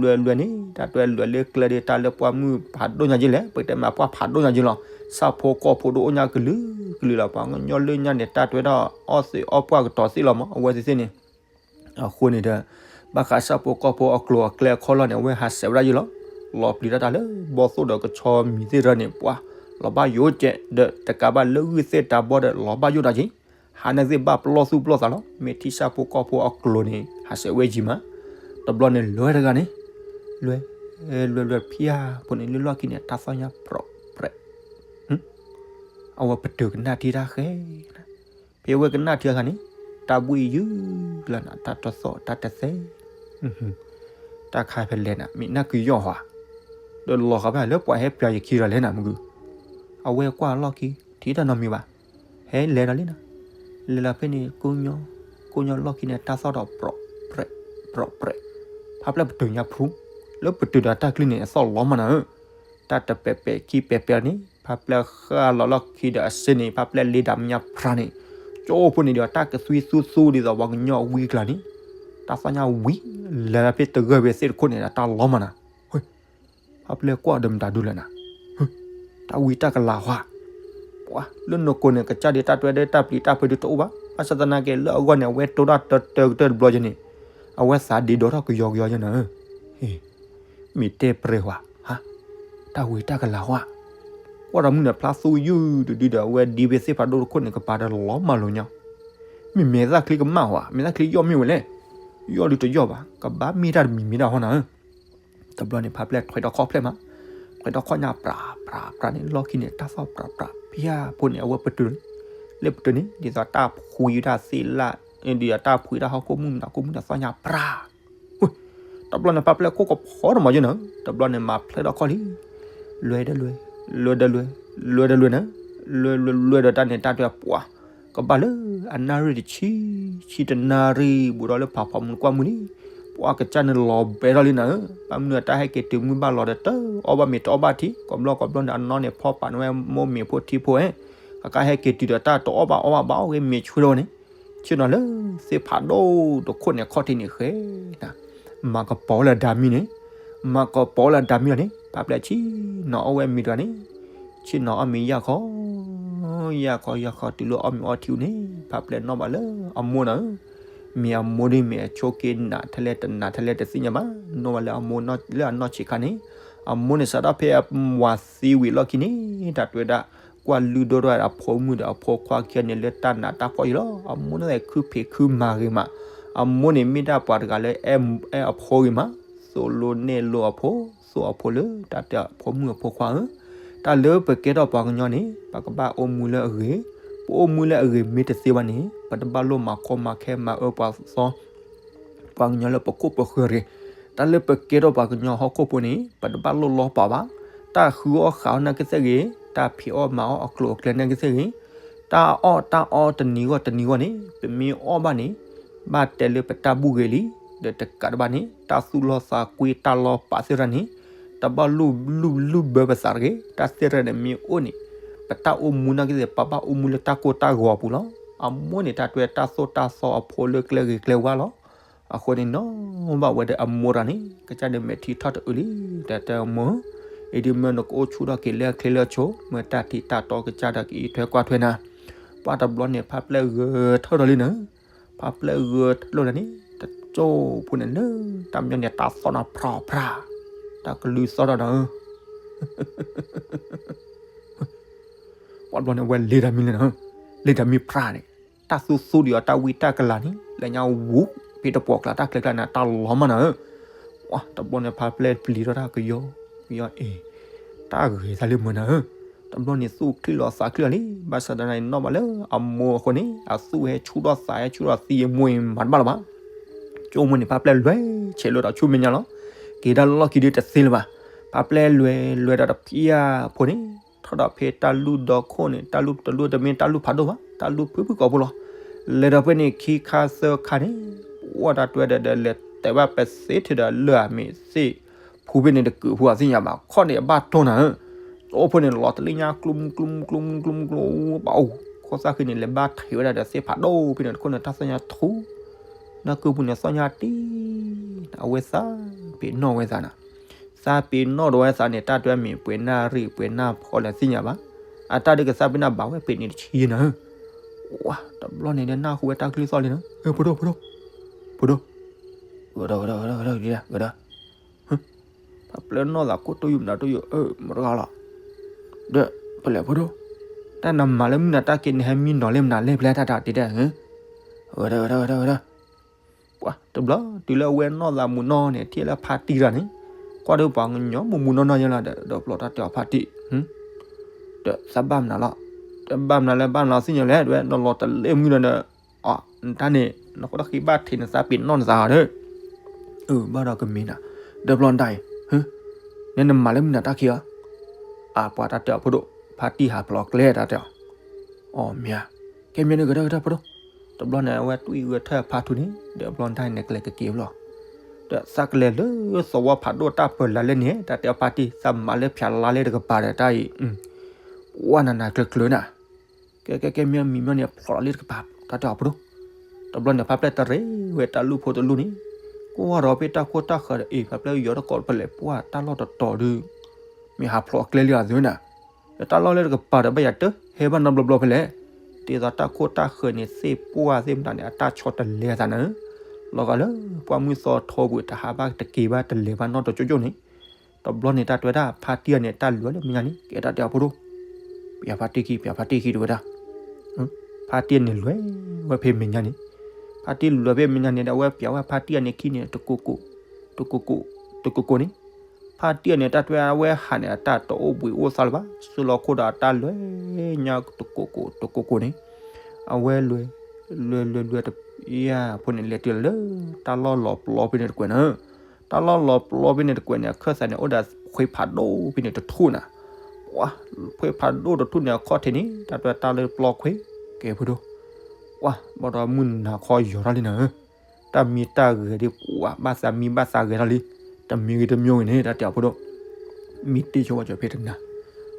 လွဲလွဲန့ၣ် တၢ်တွဲလွဲလၢကျဲဒီး တၢ်လၢပှၢ်မုၢ်ဖးဒိၣ်ညါက့လဲၣ် ပကတဲမးပှၢ်ဖးဒိၣ်ညါက့လီၤ, ဆၣ်ဖိကီၢ်ဖိဒီးအိၣ်ညါကလုာ်ကလုာ်လီၤ ပှၤကညီလၢညါန့ၣ် တၢ်တွဲဒၣ်အီၣ်သ့းအီၣ်ပှၢ်ကတီၤသ့လီၤမး အဝဲသ့ၣ်သ့ၣ်န့ၣ်, အဃိန့ၣ်ဒီး, ဘၣ်ဃးဆၣ်ဖိကီၢ်ဖိအကျိၤအကျဲအခီၣ်လီၢ်န့ၣ် အဝဲဟးဆှဲးဝဲဒၣ်ယလီၤ, လီၤပျံၤတၢ်တၢ်လၢဘီၣ်သိၣ်ဒီးကဆီမံၤသ့ၣ်တဖၣ်န့ၣ် ပှၤ, လီၤဘၣ်ယိၣ်ကဲး ဒီးတကးဘၣ်လၢဂုၢ်သ့ၣ်တၢ်ဘီဒီး လီၤဘၣ်ယိၣ်တၢ်က့ ဟးန့ၣ်သ့ၣ်ဘၣ်ပလီၢ်သူၣ်ပလီၢ်သးလီၤ မ့ၢ်ထံၣ်ဆၣ်ဖိကီၢ်ဖိအကျိၤန့ၣ် ဟးဆှဲးဝဲယံၤမး, တဘျီန့ၣ်လွဲတဂၤန့ၣ်, လွဲ, လွဲလွဲဖၠါဖိန့ၣ် လၢလီၢ်ခံန့ၣ် တၢ်သီၣ်ညါပြဲးပြဲး အဝဲပတုာ်ကနၣ်ထံတၢ်ဃဲ, ဖဲအဝဲကနၣ်ထံအခါန့ၣ်, တၢ်ဘှံးယုၢ်လီၤနၤ တၢ်တသီၣ်တၢ်တသဲ, တၢ်ခါဖဲလဲၣ်နၤ မ့ၢ်နၢ်ကယီၢ်ဟါ, ဒီးလီၤဃာ်ဘၣ်လၢပှၤဟဲပျၤယခံဒီးလဲၣ်နၤမုၢ်ဂုၢ်, အဝဲကွၢ်လီၢ်ခံ ထံၣ်တၢ်နီတမံၤဘၣ်, ဟဲလဲၤဒီးလံနၤ, လဲၤလီၤဖဲန့ၣ် ကိးညီလီၢ်ခံန့ၣ် တၢ်သီၣ်ဒီးပြဲးပြဲး, ပြဲးပြဲး, ဖးပျဲၢ်ပတုာ်ညါဖူ, လၢပတုာ်ဒီးတၢ်ကျုၢ်န့ၣ် အသီၣ်လီၤမးနၤဧၢ, တၢ်တပဲာ်ပဲာ်ခံပဲာ်ပဲာ်န့ၣ် ဖးပျဲၢ်ဃၣ်လီၤလီၢ်ခံဒီးအစ့န့ၣ် ဖးပျဲၢ်လ့ဒၣ်မညါဖြါန့ၣ်, ကၠိဖိန့ၣ်ဒီးတၢ်ကသွံသူသူဒ်သိးပှၤကညီအဝံကျါန့ၣ်, တၢ်သီၣ်ညါဝံၤ, လဲၤလီၤဖဲတဂၢၢ်ဖဲသ့ၣ်တခိၣ်န့ၣ်ဒီးတၢ်လီၤမးနၤ, ဖးပျဲၢ်ကွၢ်ဒီးမတၤဒုလဲၣ်နၤ, တၢ်ဝံတၢ်ကလၤဟါ ပှၤလၢနကိးန့ၣ် ကစၢ်ဒုးတၢ်တွဲဒီးတၢ်ပျံၤတၢ်ဖုးဒုးတအိၣ်ဘၣ်, ဘၣ်ဆၣ်သနာ်က့လၢအဂီၢ်န့ၣ် အဝဲတိၢ်တၢ်တၢတၢကတၢၢ်တဘျီယဲန့ၣ်, အဝဲသးဒ့ဒိးထီၣ်ကယီကယီယဲနၤ, မ့ၢ်တဲပြဲၤဝါ, ဟါ, တၢ်ဝံတၢ်ကလၤဟါ, ကွၢ်ဒီးမုၢ်နၤဖျါသူယုၢ်တဒုဒီး အဝဲဒ်ဖဲသ့ၣ်ဖးဒိၣ်တခိၣ်န့ၣ် ကပၤဒီးလီၤမၢ်လိာ်ညီ, မ့ၢ်မဲာ်သၣ်ချံကမၣ်ဝါ, မဲာ်သၣ်ချံယီၢ်မ့ၢ်ဝဲလဲၣ်, ယီၢ်ဒုးတယီၢ်ဘၣ်, ကဘၣ်မ့ၢ်တၢ်တမံၤမ့ၢ်တၢ်ဟီနၤဧၢ တဘျီန့ၣ် ဖးပျဲၢ်ထွဲဒီးခီၣ်ဖျဲၣ်မး, ထွဲဒီးခီၣ်ညါပြးပြးပြးန့ၣ် လီၢ်ခံန့ၣ် တၢ်သီၣ်ပြးပြး ဖၠါဖိန့ၣ် အဝဲပတုာ်, လၢပတုာ်န့ၣ် ဒ်သိးတၢ်ဖှံတၢ်သ့ၣ်လၣ်, ဒ်သိးတၢ်ဖှံတၢ်ဟီၣ်ခိၣ်မုၢ်မနုၤ ခိၣ်မုၢ်ဒီးသီၣ်ညါပြး, တဘျီန့ၣ် ဖးပျဲၢ်ခိၣ်ကဖီတမီၤယဲနၤ, တဘျီန့ၣ် မၤဖျဲၣ်ဒီးခီၣ်လံ, လွဲဒီးလွဲ, လွဲဒီးလွဲ, လွဲဒီးလွဲနၤ, လွဲလွဲလွဲဒီးတၢ်န့ၣ် တၢ်တဲပှၤ ကဘၣ်လၢအနၣ်ရံၣ်တဆံ, ဆံတနၣ်ရံၣ် ဘူးဒီးလၢဖးဖီမုၢ်ကွၢ်မုၢ်လံ, ပှၤကစၢ်န့ၣ်လီၤဘဲထီၣ်လံနၤဧၢ, ဘၣ်မနုၤအတၢ်ဟဲက့ၤတုၤမုၢ်ဘၣ်လီၤဒီး တအီၣ်ဘၣ်မ့ၤတအီၣ်ဘၣ်ထံ, ကိးဘျီကိးဘျီန့ၣ် အနီၢ်န့ၣ်ဖီၣ်ပာ်န့ၢ်ဝဲမိၢ်မ့ၤဖိထံဖိ, ကကါဟဲက့ၤတုၤဒီးတၢ်တအီၣ်ဘၣ်အီၣ်ဘၣ်ဘၣ်အီၣ်ဂ့ၤမ့ၤဆှၢထီၣ်ဝဲန့ၣ်, ဆ့ၣ်နီၤလၢသ့ၣ်ဖးဒိၣ်တခိၣ်န့ၣ် ခီၣ်ထံးန့ၣ်ဃဲ မၤကပီၤလၢဒၤမံန့ၣ်, မၤကပီၤလၢဒၤမံလီၤန့ၣ် ဖးပျဲၢ်ဆ့ၣ်နီၤအီၣ်ဝဲမ့ၤတဂၤန့ၣ်, ဆ့ၣ်နီၤအီၣ်မ့ၤယၢ်ခီ, ယၢ်ခီယၢ်ခီ တုၤလၢအီၣ်မ့ၤအီထံန့ၣ် ဖးပျဲၢ်နီၣ်ဘၣ်လၢအမိၢ်နၤဧၢ, မ့ၢ်အမိၢ်ဒ်မ့ၢ်အဆိးက့နးထဲလဲၣ်တနးထဲလဲၣ်တသ့ၣ်ညါဘၣ်, နီၣ်ဘၣ်လၢအမိၢ်လၢအနီၢ်ဆံးခါန့ၣ်, အမိၢ်န့ၣ်စးထီၣ်ဖဲအဝၤသံဝံၤလီၢ်ခံန့ၣ် တၢ်တွဲဒၣ် ကွၢ်လုၢ်ဒိၣ်ထီၣ်အဖိမုၣ်ဒီးအဖိခွါခံဂၤန့ၣ်လၢတၢ်နးတၢ်ဖှီၣ်အံၤလီၤ, အမိၢ်န့ၣ်ခုဖံးခုမၤဂ့ၤမး, အမိၢ်န့ၣ်မ့ၢ်ဒၣ်ပှၤတဂၤလၢအဲၣ်အဖိဂ့ၤမး, သိၣ်လိနဲၣ်လိအဖိ, သိၣ်အဖိလၢတၢ်တဲအဖိမုၣ်အဖိခွါဧၢ, တၢ်လၢပကဲထီၣ်ပှၤကညီန့ၣ် ပကဘၣ်အိၣ်မူလၢအဂ့ၤ, ပအိၣ်မူလၢအဂ့ၤမ့ၢ်တသ့ဘၣ်န့ၣ် ပတဘၣ်လိၣ်မၤကီမၤခဲမၤအၢပှၤသီ ပှၤကညီလၢပခိၣ်ပဃၢၤတဂ့ၤ, တၢ်လၢပကဲထီၣ်ပှၤကညီဟီၣ်ခိၣ်ဖိန့ၣ် ပတဘၣ်လိၣ်လီၤပာ်ဘၣ်, တၢ်ဃုအီၣ်ဃုအီၣ်နာ်က့သ့ၣ်ဂ့ၤ, တၢ်ဖံးအီၣ်မၤအီၣ်အကျိၤအကျဲနာ်က့သ့ၣ်ဂ့ၤ, တၢ်အီၣ်တၢ်အီတနံၤဂီၢ်တနံၤဂီၢ်န့ၣ် ပမ့ၢ်အီၣ်ဘၣ်န့ၣ် ဘၣ်တဲလၢပတၢ်ဘူၣ်ဂ့ၤလံ, ဒီးတကးတဘၣ်န့ၣ် တၢ်သူၣ်လီၤသးကွံတၢ်လီၤပာ်သ့ၣ်တဖၣ်န့ၣ် တဘၣ်လူၢ်လူၢ်ဘၢပသးတဂ့ၤ, တၢ်သ့ၣ်တဖၣ်န့ၣ်မ့ၢ်အိၣ်န့ၣ် ပတၢ်အိၣ်မူနာ်က့သ့ၣ် ပဘၣ်အိၣ်မူလၢတၢ်ကိၢ်တၢ်ဂီၤအပူၤလီၤ. အမိၢ်န့ၣ် တၢ်တွဲတၢ်သိၣ်တၢ်သီအဖိလၢကျဲဂ့ၤကျဲဝါလီၤ. အဃိန့ၣ်နီၢ်ဘၣ်ဝဲဒီးအမိၢ်တဂၤန့ၣ် ကစၢ်န့ၣ်မဲာ်ထံထီၣ်တအုးလံ, တၢ်တဲအမိၢ်, အံၤဒ်မ့ၢ်နကအိၣ်ဆူၣ်ထီၣ်က့ၤလၢအချ့လၢအဆိ, မ့ၢ်တၢ်ထံၣ်တၢ်တီကစၢ်ဒီးကအံးထွဲကွၢ်ထွဲနၤ, ပှၢ်တဘျီန့ၣ် ဖးပျဲၢ်ဂဲၤထၢၣ်ဒီးလံနၤ, ဖးပျဲၢ်ဂဲၤထၢၣ်လီၤန့ၣ်, ကၠိဖိန့ၣ်လၢတၢ်မညီန့ၣ် တၢ်သီၣ်နီၤဖြးဖြး, တၢ်ကလုၢ်သီၣ်ထီၣ်နီၤဧၢ, ပှၤတဘျီန့ၣ်အဝဲလဲၤတၢ်မံလၢနီၤဧၢ, လဲၤတၢ်မံဖြးန့ၣ်, တၢ်သူသူဒံးအီၤတၢ်ဝံတၢ်ကလၤန့ၣ် လၢညါဝူ ဖဲတပှီၢ်ကျါတၢ်ချဲကျါန့ၣ် တၢ်လီၤမးနီၤဧၢ, ပှၤတဘျီန့ၣ် ဖါပျဲၢ်ပျံၤထီၣ်တၢ်ကယီ ကယီအ့ၣ် တၢ်ဂ့ၤသးလၢမုာ်နီၤဧၢ, တဘျီန့ၣ်သူၣ်ချံလီၤသးချံလီၤလံ, ဘၣ်ဆၣ်သနာ်က့နီၢ်မးလၢအမိၢ်အဃိန့ၣ် အသူၣ်ဟဲဆူၣ်ထီၣ်သးဟဲဆူၣ်ထီၣ်သံအမိၢ်အံၤမၤတဘၣ်လၢၤဘၣ်, ကၠိမိၢ်န့ၣ် ဖါပျဲၢ်လွဲၤဆဲးလၢတၢ်ဆူမဲာ်ညါလီၤ, က့ၤတၢ်လီၢ်ခံဒုတသ့လၢၤဘၣ်, ဖါပျဲၢ်လွဲၤလွဲၤဒီးတဖျၢၣ်ဖိန့ၣ် ထီၣ်ဒီးဖဲတၢ်လူၢ်ဒီခိၣ်န့ၣ် တၢ်လူၢ်တလူၢ်တမ့ၢ်တၢ်လူၢ်ဖးဒိၣ်ဘၣ် တၢ်လူၢ်ဖုဖုကိာ်ဖိလီၤ, လဲၤဒီးဖဲန့ၣ်ခံခါသၢခါန့ၣ် ပှၤတၢ်တွဲဒီးဒီးလဲၤတဲဘၣ်ပသ့ထဲဒီးလၢအမ့ၢ်သ့ၣ် ဖူဖဲန့ၣ်တကုးဖူအသ့ၣ်ညါဘၣ် ခီၣ်န့ၣ်အဘၣ်တီၢ်နၤဧၢ, ကၠိဖိန့ၣ်လီၤတလ့ၣ်ညါကျူမူကျူမူကျူမူကျူမူကျူမူကျူ ဘၣ်အိၣ်ခိၣ်သၣ်ဃံန့ၣ် လဲၤဘၣ်ထံးဝဲဒၣ်ဒီးသ့ၣ်ဖးဒိၣ်ဖဲန့ၣ်တခိၣ်န့ၣ် တၢ်သီၣ်ညါထူ နၢ်ကုပူၤန့ၣ်သီၣ်ညါတံၢ် အဝဲသးပ့ၤနီၣ်ဝဲသးနၤ, သးပ့ၤနီၣ်ဒီးဝဲသးန့ၣ် တၢ်တွဲမ့ၢ်ပှဲၤနၢ်ရံၣ်ပှဲၤနၢ်ဖီလၢသ့ၣ်ညါဘၣ်, အတၢ်ဒုးကသးပ့ၤနီၣ်ဘၣ်ဝဲပ့ၤန့ၣ်တဆံနၤဧၢ, ဝါ တဘျီန့ၣ်ဒီးနၢ်ဟူဝဲတၢ်ကလုၢ်သီၣ်လံနီၤ ဖိဒိၣ် ဖိဒိၣ် ဖိဒိၣ် ဂဒီး ဂဒီး ဂဒီး ဂဒီး ဂဒီး ဖါပျဲၢ်နီၢ်သးကိၢ်တိၢ်ယုၢ်မနုၤတိၢ်ယုၢ် အၢ မတဂၤလီၤ, ဒီး ဖဲလဲၣ်ဖိဒိၣ်, တၢ်နမၤလၢမုၢ်နၤတၢ်က့ၤန့ၣ် ဟဲမံနီၤလၢမနုၤလဲၣ်ဖဲလဲၣ်တၢ်တၢ်တ့တဲ ဂဒီး ဂဒီး ဂဒီး ဂဒီး, ပှၤတဘျီတုၤလၢအဝဲနီၢ်သးမူးနီၢ်န့ၣ် ထံၣ်လၢဖါတံၢ်တဂၤန့ၣ်, ကွၢ်ဒီးပှၤကညီမူးမူးနီၢ်နီၢ်ယဲလီၤဒီး ဒီးပျီတၢ်တဲအီၤဖါတံၢ်, ဒီးသးဘၣ်မနုၤလီၤ, တဘၣ်မနုၤလၢဘၣ်မနုၤသ့ၣ်ညါလဲၣ် တဝဲ နလီၤတလ့ၣ်မုၢ်ဒီး အတၢ်န့ၣ် နဃိတၢ်ဃံဘၣ်ထံးနသးပ့ၤနီၣ်နသးဒီး, အၢ ဘၣ်ဒီးကမ့ၢ်နၤ, ဒီးပျီတၢ်အံၤ, နဲနမၤလၢမုၢ်နၤတၢ်ခံအီၤ, အပှၤတၢ်တဲအီၤဖိဒိၣ်, ဖါတံၢ်ဟးဖျိးကျဲတၢ်တဲအီၤ, အီ မ့ၢ်ဧါ, ကဲမ့ၢ်န့ၣ်ဂဒီးဂဒီးဖိဒိၣ်, တဘျီန့ၣ် အဝဲတွံၢ်ဂဲၤထၢၣ်ဖါထူန့ၣ် ဒီးပျီတၢ်အံၤန့ၣ်ကလဲၤကက့ၤဘျီ, ဒီးသးကလဲၤလၢသဝီဖးဒိၣ်တၢ်ပၢၤလၢ်လၢန့ၣ် တၢ်တဲအီၤဖါတံၢ် သးမၤလၢဖၠးလါလၢတကပၤဒီးတၢ်အံၤ, ဝါနၤနၤကျၢၤကျၢၤနၤ ကဲကဲကဲမ့ၢ်မံၤမ့ၢ်န့ၣ် ဖျိးလီၤလၢတကပၤ တၢ်တဲအီၤဖိဒိၣ်, တဘျီန့ၣ် ဖါပျဲၢ်တရ့ဝဲတၢ်လူၢ်ဖိတလူၢ်န့ၣ်, ကွၢ်ဒီးဖဲတၢ်ခိၣ်တၢ်ဃၢၤဒီး အ့ၣ် ဖါပျဲၢ်ယီၤတကိးဖဲလဲၣ် ပှၢ်တၢ်လီၢ်တတီၤဒုး, မ့ၢ်ဟးဖျိးအကျဲလံအီၤသုနၤ, ဒီးတၢ်လီၢ်လၢတကပၤဒီးဘၣ်ယၤတဟဲဘၣ်နီတဘျီဘျီဖဲလဲၣ်, ဒ်သိးတၢ်ခိၣ်တၢ်ဃၢၤန့ၣ် သ့ၣ်ပှၢ်သ့ၣ်မတၤန့ၣ် အတၢ်ဆီတလဲအသးနၤ, လီၤဂာ်လၢပှၢ်မုၢ်သီထီပူၤ တဟးဘၣ်တက့ၤဘၣ်တလဲၤဘၣ်နီတကၠိကၠိန့ၣ် တဘျီန့ၣ် တၢ်တဲဝဲဒၣ် ဖါတံၢ်အံၤန့ၣ် တၢ်လုၢ်အီၤလၢမဲာ်ညါန့ၣ် ကဲတၢ်တဲအီၤဖိဒိၣ်, ပျးဖါတံၢ်ခံ ပျးဖါတံၢ်ခံတဝဲဒၣ်, ဖါတံၢ်အံၤန့ၣ်လဲၤဝဲဖဲမဲာ်ညါန့ၣ်, ဖါတံၢ်လဲၤဖဲမဲာ်ညါန့ၣ်ဒီး အဝဲပျးဝဲဖါတံၢ်အံၤန့ၣ်ခံန့ၣ် တကိးကိး, တကိးကိး, တကိးကိးန့ၣ်, ဖါတံၢ်အံၤန့ၣ် တၢ်တဲဝဲဟးန့ၣ် အတၢ်တအိၣ်ဘှံးအိၣ်သါလၢၤဘၣ် စုလီၤခိၣ်ဒီးအတၢ်လဲၤညါတကိးကိး တကိးကိးန့ၣ်, အဝဲလဲၤ, လဲၤလဲၤလဲၤတ, ယါ ဖိန့ၣ် လဲၤတုၤလၢ တၢ်လီၢ်လီၤပျီဖဲန့ၣ်တကွဲးန့ၣ်, တၢ်လီၢ်လီၤပျီဖဲန့ၣ်တကွဲးန့ၣ် အခၢၣ်သးန့ၣ် အိၣ်ဒီးခွ့ဖးဒိၣ်ဖဲန့ၣ်တထူၣ်နၤ, ပှၤ, ခွ့ဖးဒိၣ်တထူၣ်န့ၣ် အခီၣ်ထံးန့ၣ် တၢ်တဲတၢ်လၢပျီခွ့, ကဲဖိဒိၣ်, ပှၤ, ဘၣ်ဒီးမုၢ်နၤခီယီၤထီၣ်လံနၤဧၢ, တၢ်မံတၢ်ဂဲၤဒ်ကွၢ် ဘၣ်သးမံဘၣ်သးဂဲၤထီၣ်လံ, တမံဂ့ၤတမံဂ့ၤန့ၣ် တၢ်တဲအီၤဖိဒိၣ်, မံတ့ၢ်ဆိဝဲကၠီၤဖဲတနၤ,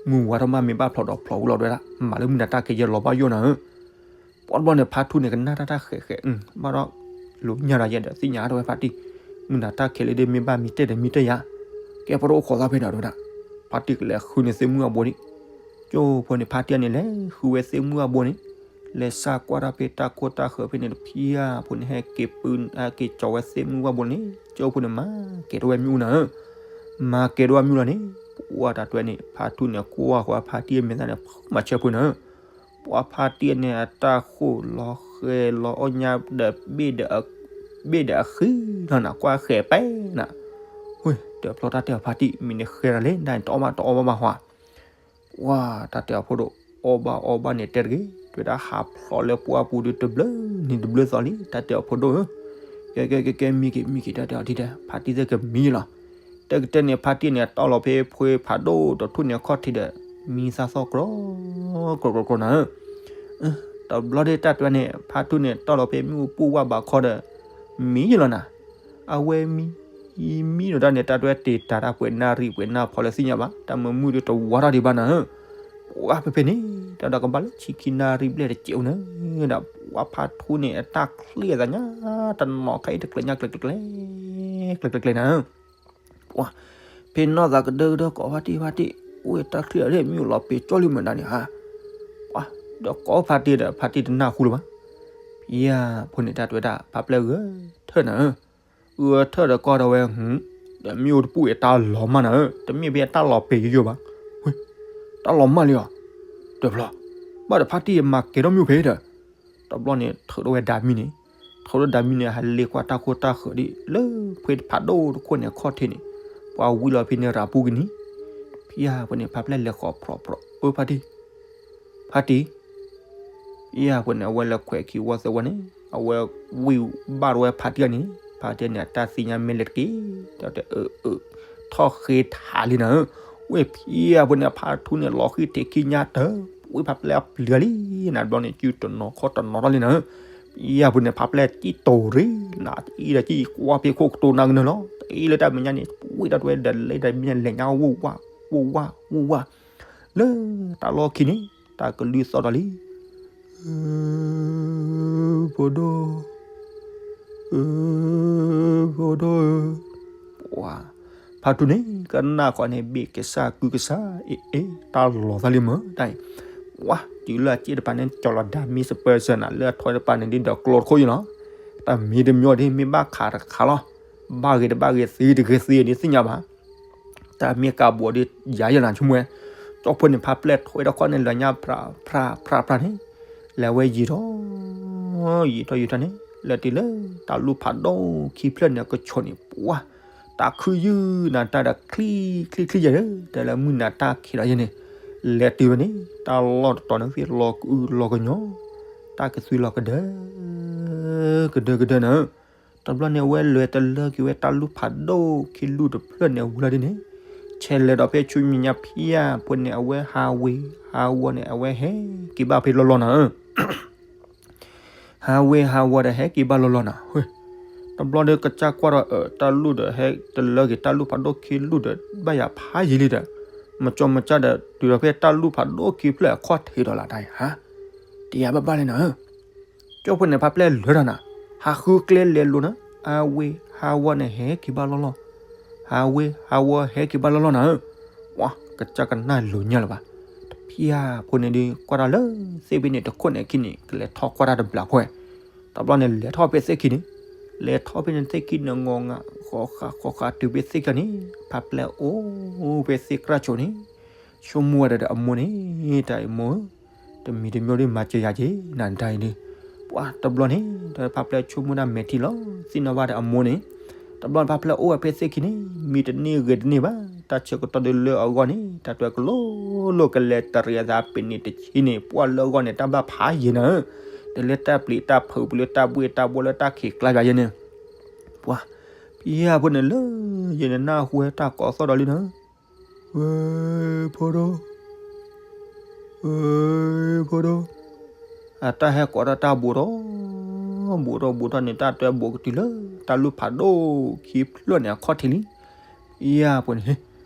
မုၢ်ဝါထီၣ်မးမ့ၢ်ဘၣ်ဖျိးဒီးဖျိးဝံၤလီၤဒဝဲဒၣ် မၤလၢမုၢ်နၤတၢ်က့ၤယဲလီၤဘၣ်ယိၣ်နၤဧၢ, ပှၤတဘျီန့ၣ် ဖါထူန့ၣ် ကနၣ်တၢ်တၢ်ဃဲးဃဲး ဘၣ်ဒီး, လိာ်ညါဒီးယဲဒီးသ့ၣ်ညါတဝဲဖါတံၢ်, မုၢ်နၤတၢ်ခဲးလၢဒ်မ့ၢ်ဘၣ်မံတ့ၢ်ဒီးမံတ့ၢ်ယါ, ကဲဖိဒိၣ်အိၣ်ခိးသးဖဲနၤဒဝဲဒၣ်, ဖါတံၢ်ကလဲၤဃုန့ၢ်သ့ၣ်မုၢ်အဘိန့ၣ်, ကၠိဖိန့ၣ် ဖါတံၢ်န့ၣ် လဲၤဃုဝဲသ့ၣ်မုၢ်အဘိန့ၣ်, လဲၤစၢ်ကွၢ်တၢ်ဖဲတၢ်ခိၣ်တၢ်ဃၢၤဖဲန့ၣ်တဖၣ်အဖိန့ၣ် ဟဲက့ၤပု, ဟဲက့ၤကၠီၤဝဲသ့ၣ်မုၢ်ဝၣ်ဘိန့ၣ် ကၠိဖိန့ၣ် မၤကဲၤထီၣ်ဝဲမ့ၣ်အူနၤဧၢ, မၤကဲၤထီၣ်ဝဲမ့ၣ်အူလီၤန့ၣ်, ပှၤတၢ်တဲန့ၣ် ဖါထူန့ၣ် ကွၢ်ဃီဖါတံၢ်အမဲာ်သၣ်န့ၣ် မၤဆၢဖိနၤဧၢ, ပှၤဖါတံၢ်န့ၣ် အတၢ်ဃိၣ်လီၤဃဲၤလီၤအီၣ်ညါဒီး ဘ့ၣ်ဒီးအဃံလီၤနၤ ကွၢ်ဃဲၤပဲနၤ, ဝ့ၢ် ဒီးဖျီတၢ်တဲအီၤဖါတံၢ် မ့ၢ်န့ၣ်ဃဲၤတၢ်လံ ဒ်န့ၣ်တအီၣ်ဘၣ်တအီၣ်ဘၣ်ဘၣ်ဟါ ပှၤတၢ်တဲအီၤဖိဒိၣ် အီၣ်ဘၣ်အီဘၣ်န့ၣ် တဲတဂ့ၤ တဲဝဲဒၣ်ဟးဖျိးလၢပှၢ်ပူၤဒီးတဘျုးနံၤတဘျုးသီလံ တၢ်တဲအီၤဖိဒိၣ်ဧၢ, ကဲကဲကဲကဲ မံက့ၤမံက့ၤ တၢ်တဲအီၤဒ်တဲ ဖါတံၢ်သ့ၣ်ကမံလီၤ, တဲကတဲန့ၣ် ဖါတံၢ်န့ၣ် တီၢ်လီၤဖဲဖှ့ဖးဒိၣ်တထူၣ်န့ၣ်အခီၣ်ထံးဒီး မံသၣ်သီၣ်ကြီ ကြီကြီကြီနၤဧၢ, တဘျီဒ်တၢ်တဲန့ၣ် ဖါထူန့ၣ် တီၢ်လီၤဖဲမ့ၣ်အူပူၤဝၣ်ဘးခီဒီး မံယလီၤနၤ, အဝဲမံ မံဒီးတၢ်န့ၣ် တၢ်တဲတ့ၢ်တၢ်တၢ်ပှဲၤနၣ်ရံၣ်ပှဲၤနၣ်ဖီလၢသ့ၣ်ညါဘၣ် တၢ်မုာ်မုာ်ဒီးတဝါထီၣ်ဒံးဘၣ်နၤဧၢ, ပှၤဖဲဖဲန့ၣ် တၢ်ဒီးကဘၣ်လၢဆံခံနၣ်ရံၣ်ဘျဲၣ်တစဲးအိၣ်နၤဧၢ, ဒီးပှၤဖါထူန့ၣ် အတၢ်ချံအသးညါ တနီၤခါအံၤတကျဲၤညါကျဲၤကျဲၤ ကျဲၤကျဲၤကျဲၤနၤဧၢ, ပှၤ ဖဲနီၢ်သးကဒၢကဒၢ ကိးဖါတံၢ်ဖါတံၢ် အိၣ်တၢ်ချံအရ့ၣ်မ့ၣ်အူလီၤပ့ၤကၠီလံမနုၤန့ၣ်ဧါ, ပှၤ ဒီးကိးဖါတံၢ်ဒီး ဖါတံၢ်တနၢ်ဟူလၢၤဘၣ်, ယၤ ဖိန့ၣ် တၢ်တဲဝဲဒၣ် ဖါပျဲၢ်ဂဲၤထၢၣ်နၤဧၢ အၢထၢၣ်ဒီးကွၢ်ထီၣ်ဝဲ, ဒီးမ့ၣ်အူတပူၤအံၤတၢ်လီၤမၢ်နၤဧၢ, တမ့ၢ်ဖဲတၢ်လီၤပဲာ်ယိယိဘၣ်. ဝဲ, တၢ်လီၤမၢ်လံဧါ, တဘျီ, ဘၣ်ဒီးဖါတံၢ်မၤကဲထီၣ်မ့ၣ်အူဖဲဒီး, တဘျီန့ၣ် ထုးထီၣ်ဝဲဒၤမံန့ၣ်, ထုးထီၣ်ဒၤမံန့ၣ် ဟးလ့ကွၢ်တၢ်ခိၣ်တၢ်ဃၢၤဒ်လၢဖှ့ဖးဒိၣ်တခိၣ်န့ၣ်အခီၣ်ထံးန့ၣ်, ပှၤဝံလီၤဖဲန့ၣ်ရၤပူၤကနံၤ, ဖဲအံၤအဃိန့ၣ် ဖါပျဲၢ်လဲၤဃီၤဖြီဖြီ, အၢ ဖါတံၢ်, ဖါတံၢ် ဖဲအံၤအဃိန့ၣ် အဝဲလဲၤခွဲးခံဝီသၢဝီန့ၣ်, အဝဲဝံၣ်ဘၣ်ထီၣ်ဝဲဖါတံၢ်န့ၣ်, ဖါတံၢ်န့ၣ် အတၢ်သ့ၣ်ညါမ့ၢ်လဲၤတက့ၢ်, ဒီးတဲအၢအၢ, ထီၣ်ဃ့ထးလံနၤဧၢ, ဝဲဖဲအံၤအဃိန့ၣ် ဖါထူန့ၣ် လီၤဃံထံးခံညါတၢ်, ဝံၣ်ဖါပျဲၢ်အပျံၤလံ, နဘျီန့ၣ် စုတနီၤခီၣ်တနီၤထီၣ်လံနၤဧၢ, ဖဲအံၤအဃိန့ၣ် ဖါပျဲၢ်စံၣ်တိၤရ့, နအံၤဒီးစံၣ်ကွၢ်ဖဲခိၣ်ကတိၤနၤကနၢၤလီၤ, တအံၤလၢတၢ်မဲာ်ညါန့ၣ် ဝံၣ်တၢ်တဝဲဒီးလဲၤတၢ်မဲာ်ညါလဲၤညါဝိၣ်ဝါ, ဝိၣ်ဝါ, ဝိၣ်ဝါ လၢတၢ်လီၢ်ခံန့ၣ် တၢ်ကလုၢ်သီၣ်ဒီးလံ, ဖိဒိၣ်, ဖိဒိၣ်ဧၢ, ပှၤ, ဖါထူန့ၣ် ကနၣ်ဃီန့ၣ် ဘ့ၣ်ကစၢ်ကုကစၢ်, အ့ အ့ တၢ်လီၤသးလံမၢ်တၢ်အံၤ, ပှၤ တုၤလၢအစ့ၣ်တပၤန့ၣ် ကၠီလီၤဒၤမံစပၢဆၢနၤ လၢအထီတပၤန့ၣ်ဒ်ဒီးကျိတခိၣ်ယံၤလီၤ, တၢ်မံတမံၤဒ်မ့ၢ်ဘၣ်ခးတခါလီၤ, ဘၣ်ဂ့ၤတဘၣ်ဂ့ၤ သ့တဂ့ၤသ့ဒ်သ့ၣ်ညါဘၣ် တၢ်မ့ၢ်ကးဘိးဒ်ယၤယဲၢ်နၤဆိကမိၣ်ဝဲ, ကၠီဖိန့ၣ် ဖါပျဲၢ်ထွဲထီၣ်ခီၣ်န့ၣ် လၢညါဖြးဖြးဖြးဖြးန့ၣ်, လဲၤဝဲယံာ်ထီၣ်, ယံာ်ထီၣ်ယံာ်ထီၣ်န့ၣ် လဲၤတုၤလၢတၢ်လူၢ်ဖးဒိၣ်ခံဖျၢၣ်န့ၣ် အကဆိးန့ၣ် ပှၤ, တၢ်ခုယုၢ်နၤတၢ်ဒီးချံချံချံယဲၢ်ဒီး တဲလၢမုၢ်နၤတၢ်ခံးဒီးယဲၢ်န့ၣ်, လဲၤတုၤဝဲန့ၣ် တၢ်လီၢ်တတီၤန့ၣ်သ့ၣ်လီၤကအုလီၤကညီ, တၢ်ကသွံလီၤကဒၢ, ကဒၢကဒၢနၤ တဘျီန့ၣ် အဝဲလဲၤတလၢက့ၤဝဲတၢ်လူၢ်ဖးဒိၣ်ခံလူၢ်တဖျၢၣ်န့ၣ် အဝံၤလီၤဒ်န့ၣ်, ဆဲးလဲၤဒီးဖဲဆူမဲာ်ညါဖဲအံၤအဃိန့ၣ် အဝဲဟးဝ့ၤဟးဝီၤန့ၣ် အဝဲဟဲက့ၤဘၣ်ဖဲလီၢ်လီၢ်နၤဧၢ, ဟးဝ့ၤဟးဝီၤဒီးဟဲက့ၤဘၣ်လီၢ်လီၢ်နၤ, တဘျီဒီးကစၢ်ကွၢ်ဒီးအတၢ်လူၢ်ဒီးဟဲတလၢက့ၤတၢ်လူၢ်ဖးဒိၣ်ခံလူၢ်ဒီးဘၣ်ယၤဖးယံၤလံဒီး, မကၠီမကၠၢ်ဒီးတုၤဒီးဖဲတၢ်လူၢ်ဖးဒိၣ်ခံဖျၢၣ်အခီၣ်ထံးဒီးလီၤတၢ်အံၤဟါ, တယၤဘၣ်ဘၣ်လဲၣ်နၤဧၢ ကၠီဖိန့ၣ် ဖါပျဲၢ်လဲၤဒီးနၤ, ဟးဃုကျဲလဲၤလိၤနၤ, ဟးဝ့ၤဟးဝီၤန့ၣ် ဟဲက့ၤဘၣ်လီၢ်လီၢ်, ဟးဝ့ၤဟးဝီၤဟဲက့ၤဘၣ်လီၢ်လီၢ်နၤဧၢ, ပှၤ ကစၢ်ကနၣ်လိၤညါလၢၤဘၣ်, တဖျၢၣ်ဖိန့ၣ်ဒ် ကွၢ်တၢ်လၢသ့ၣ်ဖဲန့ၣ်တခိၣ်န့ၣ်အခံန့ၣ် ကလဲၤထီၣ်ကွၢ်တၢ်တဘျီဖိဝဲ, တဘျီန့ၣ် လဲၤထီၣ်ဖဲသ့ၣ်ခံန့ၣ်, လဲၤထီၣ်ဖဲန့ၣ်သ့ၣ်ခံန့ၣ် ငီၤငါ ဃီဃာ်ဃီဃာ်တုၤဖဲသ့ၣ်ခံန့ၣ် ဖါပျဲၢ်အိၣ်ဖဲသ့ၣ်ကြၢ်ဆိးန့ၣ်, ဆိကမိၣ်ဝဲဒၣ်ဒီးအမိၢ်န့ၣ် တၢ်အံၤမိၢ်ဧၢ, တမံၤတမံၤဒ်မၤစၢၤယၤက့ၤ နတၢ်အံၤဒ်, ပှၤတဘျီန့ၣ် ဒီးဖါပျဲၢ်ဆိကမိၣ်ဒၣ်မဲာ်ထံလီၤ, သ့ၣ်နီၣ်ဘၣ်ဒီးအမိၢ်န့ၣ်, တဘျီဖါပျဲၢ်အိၣ်ဝဲဖဲသ့ၣ်ခံန့ၣ် မံတန့ၢ်ဂ့ၤတန့ၢ်ဘၣ်, တၢ်ဆၢကတီၢ်ဒ်လၢအဂီၢ်န့ၣ် တၢ်တွဲကလိလိာ်ကလဲၤတရံးအသးပ့ၤန့ၣ်တဆံန့ၣ် ပှၤလၢအဂီၢ်န့ၣ် တၢ်ဘၣ်ဖးယံၤနၤဧၢ, ဒီးလၢတၢ်ပျံၤတၢ်ဖုးပူၤလၢတၢ်ဘှ့ၣ်တၢ်ဘှီလၢတၢ်ခံးကျါယၤယဲန့ၣ်, ပှၤ, ဖဲအံၤအဃိန့ၣ်လၢ ယဲန့ၣ်နၢ်ဟူဝဲတၢ်ကိးသီၣ်ဒီးလံနၤဧၢ, ဝဲ, ဖိဒိၣ် ဝဲ, ဖိဒိၣ်, အတၢ်ဟဲကိးထီၣ်တၢ်ဘူးထီၣ်, ဘူးထီၣ်ဘူးထီၣ်န့ၣ် တၢ်တွဲဘူးကတုၤလၢ တၢ်လူၢ်ဖးဒိၣ်ခံဖျၢၣ်န့ၣ် အခီၣ်ထံးလံ, ဖဲအံၤအဃိန့ၣ်,